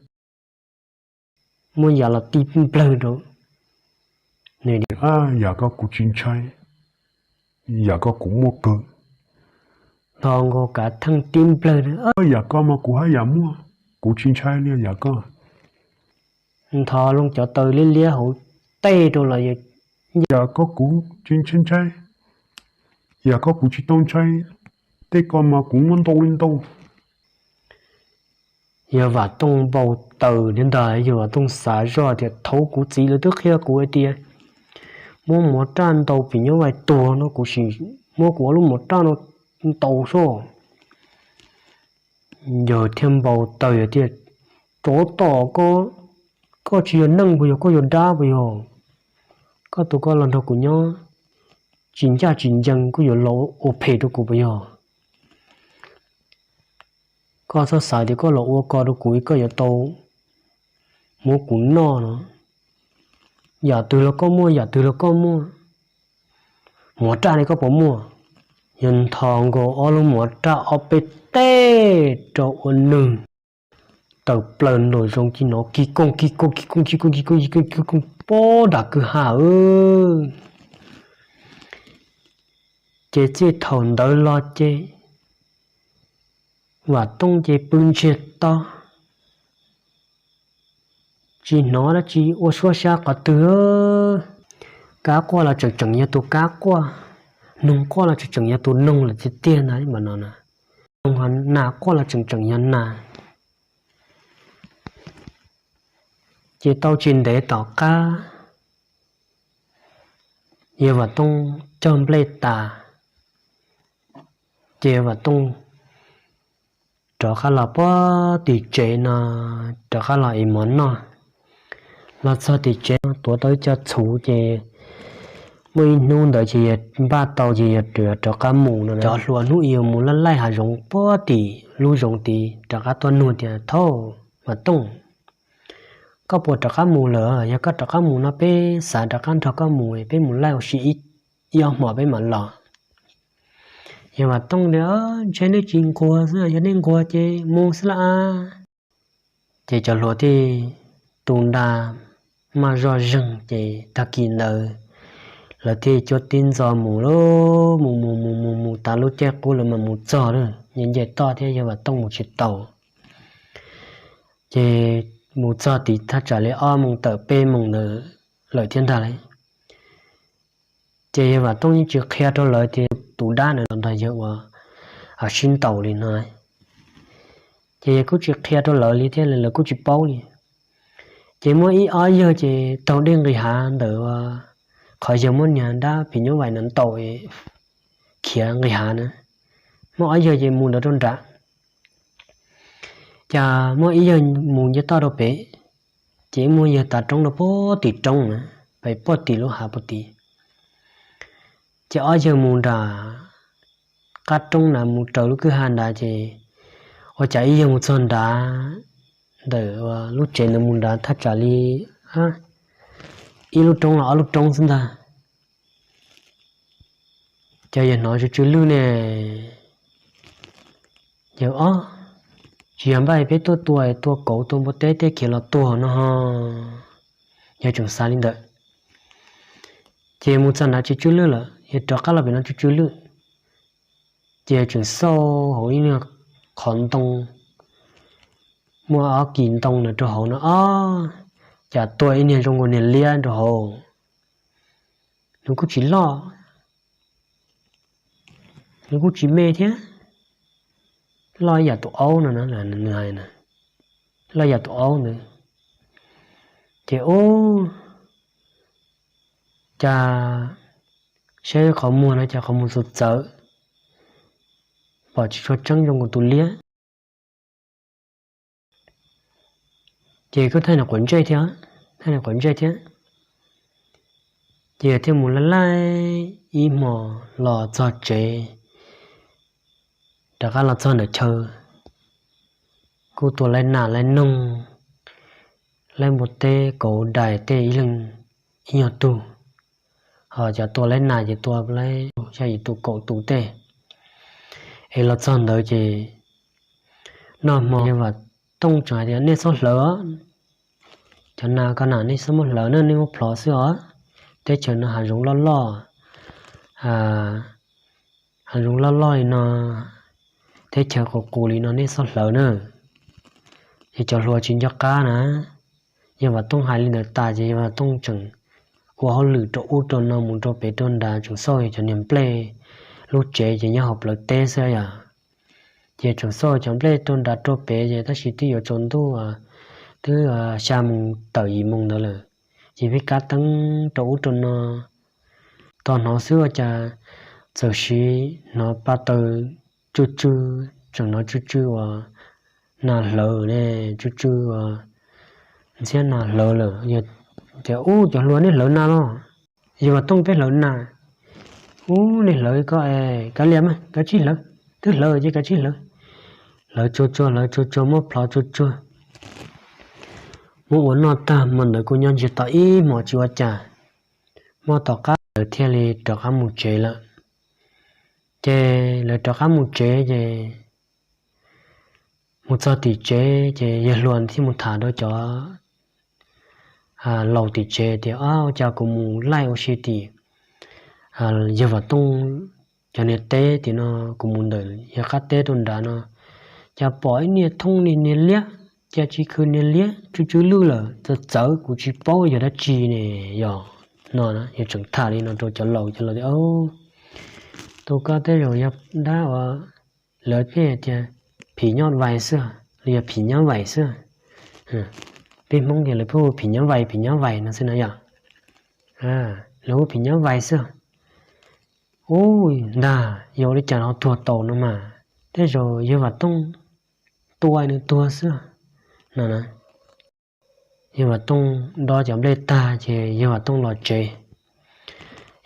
Muab yam los tib nplawg rau nws, Yam koj kuv tsis ntshai, yam koj kuv muaj kawg. Nthos nkaus kav theej tib nplawg, Yam koj mas kuv haj yam muaj, kuv tsis ntshai li yam koj. Nthos loo cov taw liab liab hauv tej rau los, Yam koj kuv tsis ntshai ntshai, yam koj kuv tsis tau ntshai, tej ko mas kuv muaj ntau li ntau. Yawg Vam Tooj npau taws thiab ntag, yawg Vam Tooj xav zoj tias, Thaum kuv txiv lawv twb qhia kuv hais tias muab mov raj ntaus pem nyob vais tuag no, kuv sim muab kuv ob lub mov raj no ntaus soj. Yawg thiaj npau taws tias, Tsov tom koj, koj tsis yog neeg puas yog, koj yog dab puas yog? Koj tus koj los nrog kuv nyob tsis ncaj tsis ncees, koj yuav los ua phem rau kuv puas yog? Koj txhob xav tias koj los ua ko rau kuv, koj yuav tau muab kuv noj no. Yam twg los koj muaj, yam twg los koj muaj. Mov raj ne koj puas muaj? Yawg nthos nkaus ob lub mov raj ob peb teg rau ua nws tawm plaws nraum zoov ci no, kig kooj kig kooj kig kooj kig kooj kig kooj kig kooj pob nram kwj ha. Ces txij thaum ntawd los ces Vam Tooj ces pw ntsiag to, tsis hnov dab tsi ua suab sab qhov twg. Kab quaj los tseem tseem yog tus kab quaj, noog quaj los tseem tseem yog tus noog lawm tiag tiag ntag mas no na. Noog, nas quaj los tseem tseem yog nas, Ces tau tsis ntev tom qab yawg Vam Tooj cog nplej tas, ces yawg Vam Tooj rov qab los puag tim tsev no, rov qab los ev mov noj. Los txog tim tsev no tuav tau ib co txhuv ces muaj ib hnub ntawd ces yawg npaj tau ces yawg rov qab mus no. Cov hluas hnub i mus laij laij hav zoov puag tim lub zoov tid rov qab tuaj nug tias, Thauj, Vam Tooj, koj puas rov qab mus lawm? Yog koj rov qab mus no peb xav rov qab nrog koj mus, peb mus laij ua si ib ob hmos peb mam los. Yawg Vam Tooj tias, Ntshe nej tsis nquag xwb, yog nej nquag ces mus xwb lauj. Ces cov hluas thiaj tu nra maj zoj zeeg ces tag kis ntawd lawv thiaj cuab tib ntxo mus lauj, mus mus mus mus mus tas lub caij qub lawv mam mus txog lawm, nce toj thiab yawg Vam Tooj mus tsis tau. Ces mus txog tid thaj tsam li ob moos tawm peb moos ntawd lawm thiab ntag lauj. Ces yawg Vam Tooj yeej tsis qhia rau lawv tias tus dab ntawd los nrog yawg ua sib ntaus li no. Ces yawg kuj tsis qhia rau lawv li thiab, lawv kuj tsis paub li. Ces muaj ib ob yawg ces taug dej nqis hav ntawm qhov yawg muab niag dab phim nyuj vais no ntaus khiav nqis hav na, muaj ob yawg ces mus ntawd rau nram. Ces muaj ib yawg mus nce toj rau pem, ces muaj yawg tav roob rau puag tim roob na, pem puag tim lub hav puag tid. Ces ob yawg mus nram qab roob na, mus raws lub kwj ha nrad ces ua cas ib yawg mus txog nrad, ntawm lub tsev ntawd mus nrad thaj tsam li ib lub roob los ob lub roob xwb ntag. Ces yawg hnov tsw tsw lwj ne, yawg, Ob, tsis yog npaj peb tuaj tua, tua kauv tua npua teb tej khiav los tuag no ho. Yawg tseem xav li ntawd. Ces mus txog nrad tsw tsw lwj lawm, yawg rov qab los pem no tsw tsw lwj. Ces yawg tseem xauj hauv ib niag qhov ntoo, muaj ob kis ntoo ntawd rau hauv no, ob, cas tua ib niag zoo nkaus niag liab rau hauv. Nws kuj tsis loj, nws kuj tsis me thiab, loj ib yam tus aub no, nws hais na, loj ib yam tus aub ntawd. Ces ub, cas saib qhov muag no cas qhov muag txawv txawv, pom tsis tshua tseeb, zoo nkaus tus liab. Ces kuj thaij nws quav ntsej thiab, thaij nws quav ntsej thiab. Ces yawg thiaj mus laij laij ib hmos los txog tsev, rov qab los txog ntawm chaw, kuj tua laib nas laib noog, laib npua teb kauv dais tej ib leeg ib nyuag tug, ho cov tua laib nas ces tua laib xya yim tus kaum tus tej. Es los txog ntawd ces noj hmo yawg Vam Tooj tseem hais tias, Nej txhob hlawv os, cov nas ko na nej txhob muab hlawv na, nej muab plhov xwb os. Teb chaws no hav zoov loj loj, hav zoov loj loj li no, teb chaws qus qus li no nej txhob hlawv na. Ces cov hluas tsis nco qab na, yawg Vam Tooj hais li ntawd tas ces yawg Vam Tooj tseem ua hauj lwm rau ub rau no mus rau pem rau nrad, tseem xauj yawg cov niag nplej lub tsev ces nyob hauv plawv teb xwb yom. Ces tseem xauj cov nplej rau nrad rau pem ces tab sis twb yuav tsaus ntuj, twb xya moos tawm yim moos ntawd lawm. Ces pheej kab teeb rau ub rau no, tos hnov xwb ua cas txawm sim hnov pa taws tsw tsw, tseem hnov tsw tsw uas nas hlawv ne, tsw tsw uas ntxhiab nas hlawv lawm. Tias, Ub, cov hluas, nej hlawv nas los? Yawg Vam Tooj, Peb hlawv nas. Ub, nej hlawv ko es kav liam mas, kav tsij hlawv, twb hlawv ces kav tsij hlawv. Hlawv tsuag tsuag, hlawv tsuag tsuag, muab plhov tsuag tsuag, muab ua noj tag hmo ntawd kuj nyob ntsiag to ib hmos tsis ua cas. Hmo tom qab lawv thiaj li rov qab mus tsev lawm. Ces lawv rov qab mus tsev ces mus txog tim tsev ces yawg hluas thiaj mus tham rau cov laus tim tsev tias, Ua cas kuv mus laij ua si tim yawg Vam Tooj cov niag teb tim no, kuv mus ntawm yawg qab teb rau nrad no, cas pom ib niag thooj li niag liab, cas tsis khw niag liab, tsw tsw lwj lawm, txawv txawv, kuv tsis paub yog dab tsi ne, yog no. Yawg tseem tham li no rau cov laus, cov laus tias, Tus ko tej zaum yog dab uas lawv pheej tias phim nyuj vais xwb, los yog phim nyuj vais xwb. peb Hmoob ces lawv pheej hu phim nyuj vais phim nyuj vais no xwb na yom. Lawv hu phim nyuj vais xwb. Ub, ntag yog ua li cas ho tuag tau no mas, tej zaum yawg Vam Tooj tua nws tuag xwb no na. Yawg Vam Tooj dob cov nplej tag ces yawg Vam Tooj los tsev.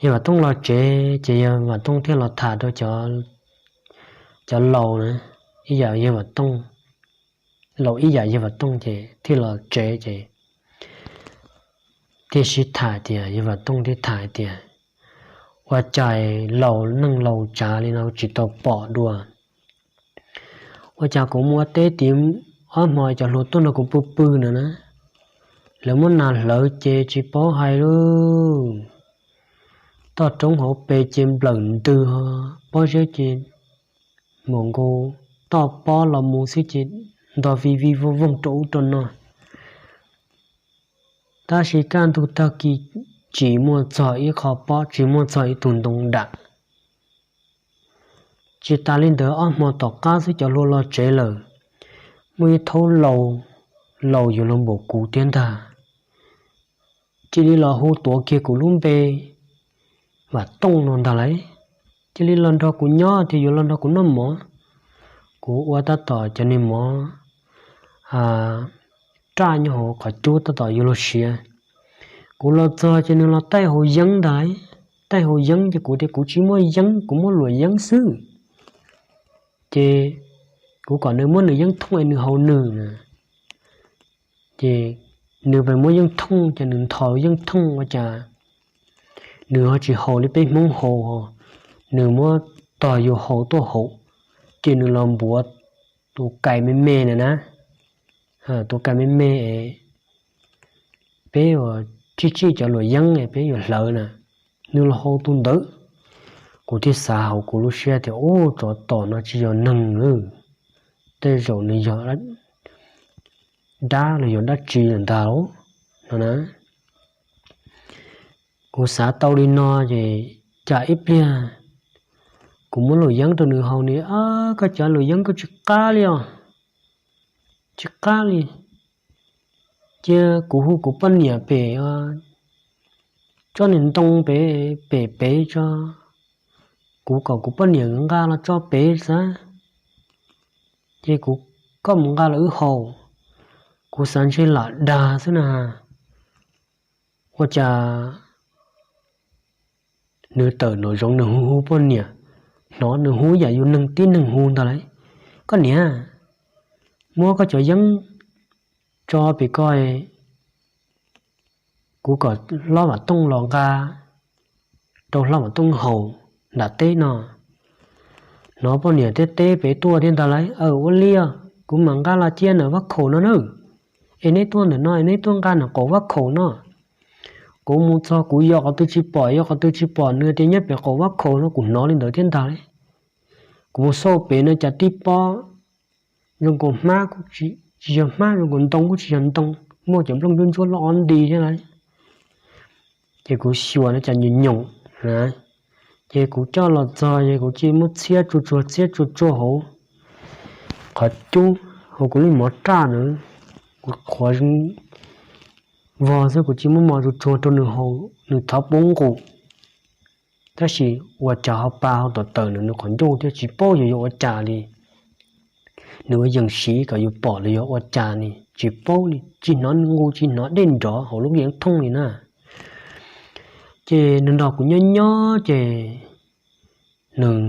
Yawg Vam Tooj los tsev ces yawg Vam Tooj thiaj los tham rau cov laus na, ib yam yawg Vam Tooj, laus ib yam yawg Vam Tooj ces thiaj los tsev ces thiaj sib tham tias, yawg Vam Tooj thiaj tham tias, ua cas laus neej laus tsav li no tsis tau pom dua. Ua cas kuv mus ua teb tim ob hmo cov hluas tuaj nrog kuv pw pw no na, lawv muab nas hlawv ces tsis paub hais lawm. Toj roob hauv pes ces nplawm ntws, pob zeb ces mus nkaus toj pob los mus xwb ces ntog vij vij voog voog rau ub rau no. Tab sis kaj ntug tag kis tsis muaj txog ib qho pob, tsis muaj txog ib tug ntoo dam. Tsis tas li ntawd, ob hmo tom qab xwb cov hluas los tsev lawm, muaj ib thaub laus, laus yuav luag npaum kuv thiab ntag, cia li los hu tuav kiag kuv lub npe Vam Tooj no ntag lauj. Cia li los nrog kuv nyob tias yuav los nrog kuv noj mov. Kuv ua tab tom cov niag mov raj nyob hauv qhov cub tab tom yuav luag siav. Kuv los txog ces nws los taij hauv yeeb ntag lauj. Taij hauv yeeb ces kuv tias kuv tsis muaj yeeb, kuv muaj luam yeeb xwb. Ces kuv kom nws muab nws yeeb thooj es nws haus nws na. Ces nws pes muab yeeb thooj ces nws nthos yeeb thooj ua cas nws ho tsis haus li peb Hmoob haus, nws muab tog yus haus tuaj haus, ces nws los npuav tus kais me me na na, tus kais me me es peb ua tsij tsij cov luam yeeb es peb yuav hlawv na, nws los haus tus ntawd. Kuv thiaj xav hauv kuv lub siab tias, ub, tsov tom no tsis yog neeg, tej zaum nws yog dab los yog dab tsi lawm ntag no na. Kuv xav tau li no ces cas ib pliag kuv muab luam yeeb rau nws haus, nws, koj cov luam yeeb koj tsis qab li os, tsis qab li. Cia kuv hu kuv poj niam pem tso niag ntoo pem, pem pem tso, kuv kom kuv poj niam nqa los tso pem xwb, ces kuv, koj mus nqa los wb haus. Kuv xav ntshe lam dag xwb na. Ua cas nws tawm nraum zoov nws hu hu poj niam, hnov nws hu yam yus neeg tib neeg hu ntag lauj, koj niam, muab koj cov yeeb tso pem ko, kuv kom hlob Vam Tooj los nqa rau hlob Vam Tooj haus nram teb no. Hnov poj niam thiab teb pem tuaj thiab ntag lauj, aw, ua li os, kuv mam nqa los cia ntawm vaj khaum no na. Es neb tuaj ntawm no es neb tuaj nqa ntawm qaum vaj khaum no. Kuv mus txog kuv yos qhov twg tsis pom, yos qhov twg tsis pom, nws tias nyob pem qaum vaj khaum no, kuv hnov li ntawd thiab ntag lauj. Kuv mus xauj pem no cas tib pob zoo nkaus hmab, tsis yog hmab, zoo nkaus ntoo kuj tsis yog ntoo, muaj cov nplooj ntsuab ntsuab loj ob nti thiab lauj. Ces kuv xyuas no cas nyoos nyoos, ces kuv coj los txog ces kuv cia li muab txhiab tsuag tsuag, txhiab tsuag tsuag hauv qhov cub, hauv kuv lub mov raj ntawd, kuv qhuav vog xwb, kuv cia li muab mov tsuag tsuag rau nws haus, nws thov pub nqus. Tab sis ua cas ho pa hauv tom tawm nws, nws qhov ncauj thiab tsis paub yog yog ua cas li. Nws ua yees siv kom yus pom los yog ua cas li, tsis paub li, tsis hnov nws nqus tsis hnov dej nrov hauv lub yeeb thooj li na. Ces nws nrog kuv nyob nyob ces nws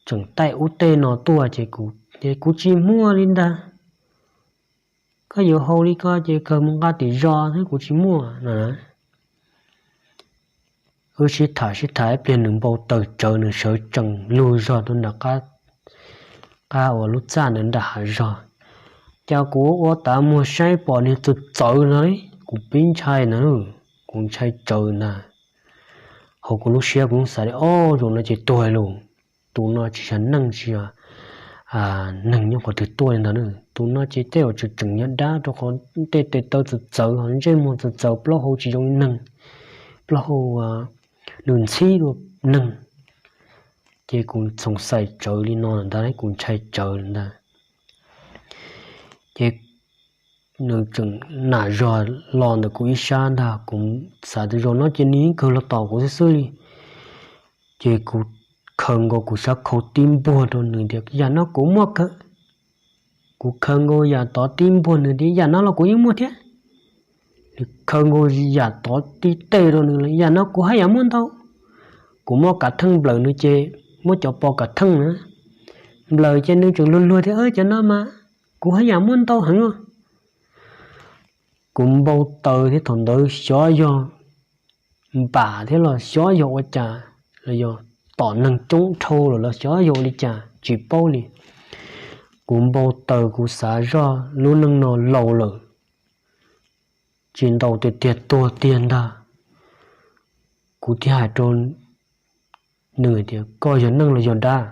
tseem taij ub tej no tuaj ces kuv, ces kuv tsis muaj li ntag. Koj yuav haus li ko ces kawg mus nqa tim zos xwb, kuv tsis muaj no. Wb sib tham sib tham ib pliag nws npau taws tsawv, nws sawv tsees lug zog rau nram qab uas lub txaj ntawd nram hav zog. Cas kuv ua tav muag saib pom niag txawv txawv no, kuv pib ntshai ntag, kuv ntshai tsawv ntag. Hauv kuv lub siab kuv xav li, ob, zaum no ces tuag lawm, tus no tsis yog neeg, tsis yog neeg nyob qhov twg tuaj li ntawd na. Tus no ces tej zaum tseem tseem yog dab, rau qhov tej tes taw txawv txawv, ntsej muag txawv txawv, plaub hau tsis zoo li neeg, plaub hau nws ntxhib dua neeg. Ces kuv xoom xais tsawv li no lawm ntag, kuv ntshai tsawv lawm ntag. Ces nws tseem nam zog los ntawm kuv ib sab ntag. Kuv xav tias zaum no ces nws yeej kawg los tom kuv xwb xwb li. Ces kuv khaws nkaus kuv sab khau tib npuag rau nws tias yam no kuv muaj kawg. Kuv khaws nkaus yam tod tib npuag nws tias yam no los kuv yeej muaj thiab. Nws khaws nkaus yam tod tib teg rau nws los yam no kuv haj yam muaj ntau. Kuv muab kav theej nplawm nws ces muab cov pos kav theej na nplawm ces nws tseem luag luag tias cov no mas kuv haj yam muaj ntau heev. Kuv npau taws thiab thaum ntawd xyov yog npam thiab los xyov yog ua cas, los yog tom neeg coob dhau lawm los xyov yog ua li cas tsis paub li. Kuv npau taws kuv xav zoj lub neej no laus lawm, tsis ntaus tiag tiag tuag tiag ntag. Kuv thiaj hais rau nws tias koj yog neeg los yog dab?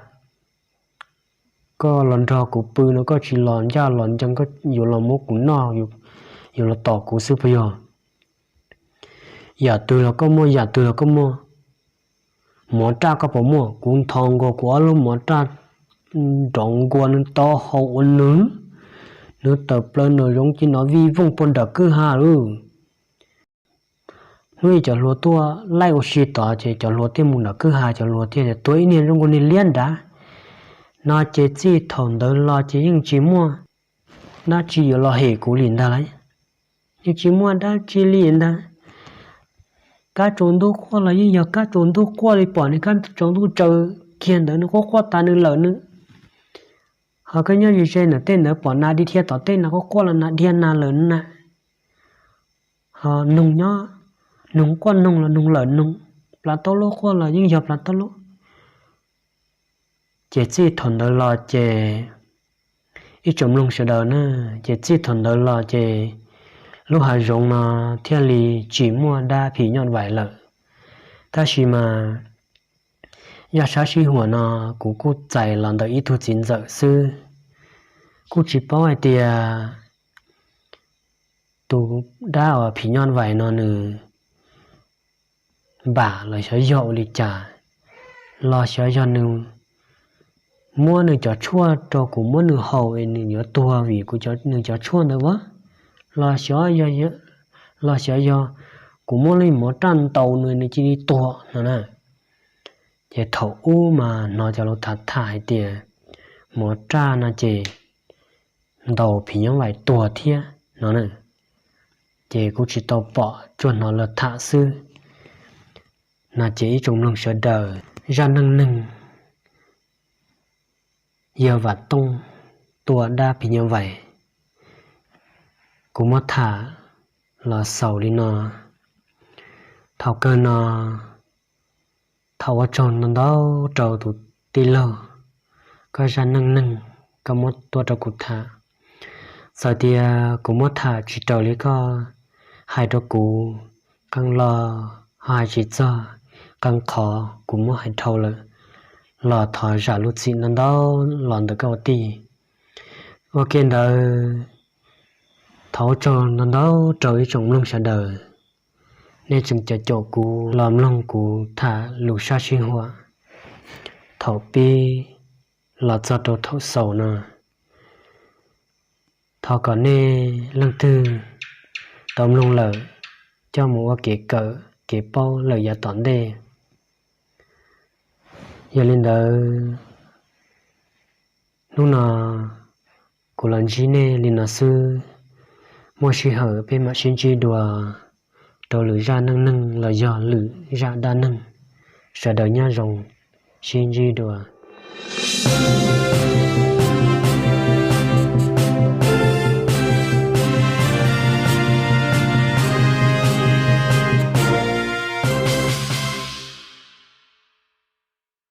Koj los nrog kuv pw no koj tsis los ncaj los ncees koj yuav los muab kuv noj, yuav los tom kuv xwb puas yog? Yam twg los koj muaj, yam twg los koj muaj. Mov raj koj puas muaj? Kuv nthos nkaus kuv ob lub mov raj nrov nkuas nws taub hau ua nws, nws tawm plaws nram zoov ces nov vij voog puag nram kwj ha lawm. Hnub ib cov hluas tuaj laij ua si tod ces cov hluas thiaj mus nram kwj ha, cov hluas thiaj tias tuag ib niag zoo nkaus niag liab nrad no. Ces txij thaum ntawd los ces yeej tsis muaj dab tsi yuav los hem kuv li ntag lauj. Yeej tsis muaj dab tsi li ntag. Kab tsaus ntuj quaj los yeej yog kab tsaus ntuj quaj li, pom nws kab tsaus ntuj tsaws kiag ntawd nws quaj quaj tas nws lawm nws. Ho koj nyob ze ze ntawm tej ntawd pom nas dhia tom tej no quaj quaj los nas dhia nas lawm na. Ho noog nyob, noog quaj noog los noog lawm noog, plav taub lub quaj los yeej yog plav taub lub. Ces txij thaum ntawd los ces ib tsoom mloog sawv daws na, ces txij thaum ntawd los ces lub hav zoov no thiaj li tsis muaj dab phim nyuj vais lawm. Tab sis mas zaj sab sij huam no kuv kuj txais los ntawm ib tug txiv ntxawm xwb, kuj tsis paub hais tias tus dab uas phim nyuj vais no nws npam los xyov yog ua li cas, los xyov yog nws muab nws cov tshuaj rau kuv muab nws haus es nws yuav tuag vim kuv, nws cov tshuaj ntawd as, los xyov yog, los xyov yog kuv muab lub mov raj ntaus nws nws cia li tuag no na. Ces thaum ub mas hnov cov laus tham tham hais tias mov raj no ces ntaus phim nyuj vais tuag thiab no na. Ces kuv tsis tau pom, tsuas hnov lawv tham xwb. No ces ib tsoom mloog sawv daws, zaj neej neeg yawg Vam Tooj tua dab phim nyuj vais, kuv muab tham los xaus li no. Thaum kawg no thov ua tsaug ntau ntau rau tus tij laug, koj zaj neej neeg koj muab tuaj rau kuv tham. Txawm tias kuv muab tham tsis raws li koj hais rau kuv, qee lo ho hais tsis txog, qee qhov kuv muab hais dhau lawm los thov zam lub txim ntau ntau los ntawm koj ua tij. Ua ke ntawd thov ua tsaug ntau ntau rau ib tsoom mloog sawv daws, nej tseem caum caum kuv los mloog kuv tham lus sab sij huam thaum pib los txog rau thaum xaus no. Thov kom nej leej twg tau mloog lawm coj mus ua kev kawm kev paub lawm yav tom ntej. Yog li ntawd, hnub no kuv los ntsib nej li no xwb. Muaj sij hawm peb mam sib ntsib dua rau lwm zaj neej neeg los yog lwm zaj dab neeg. Sawv daws nyob zoo, sib ntsib dua.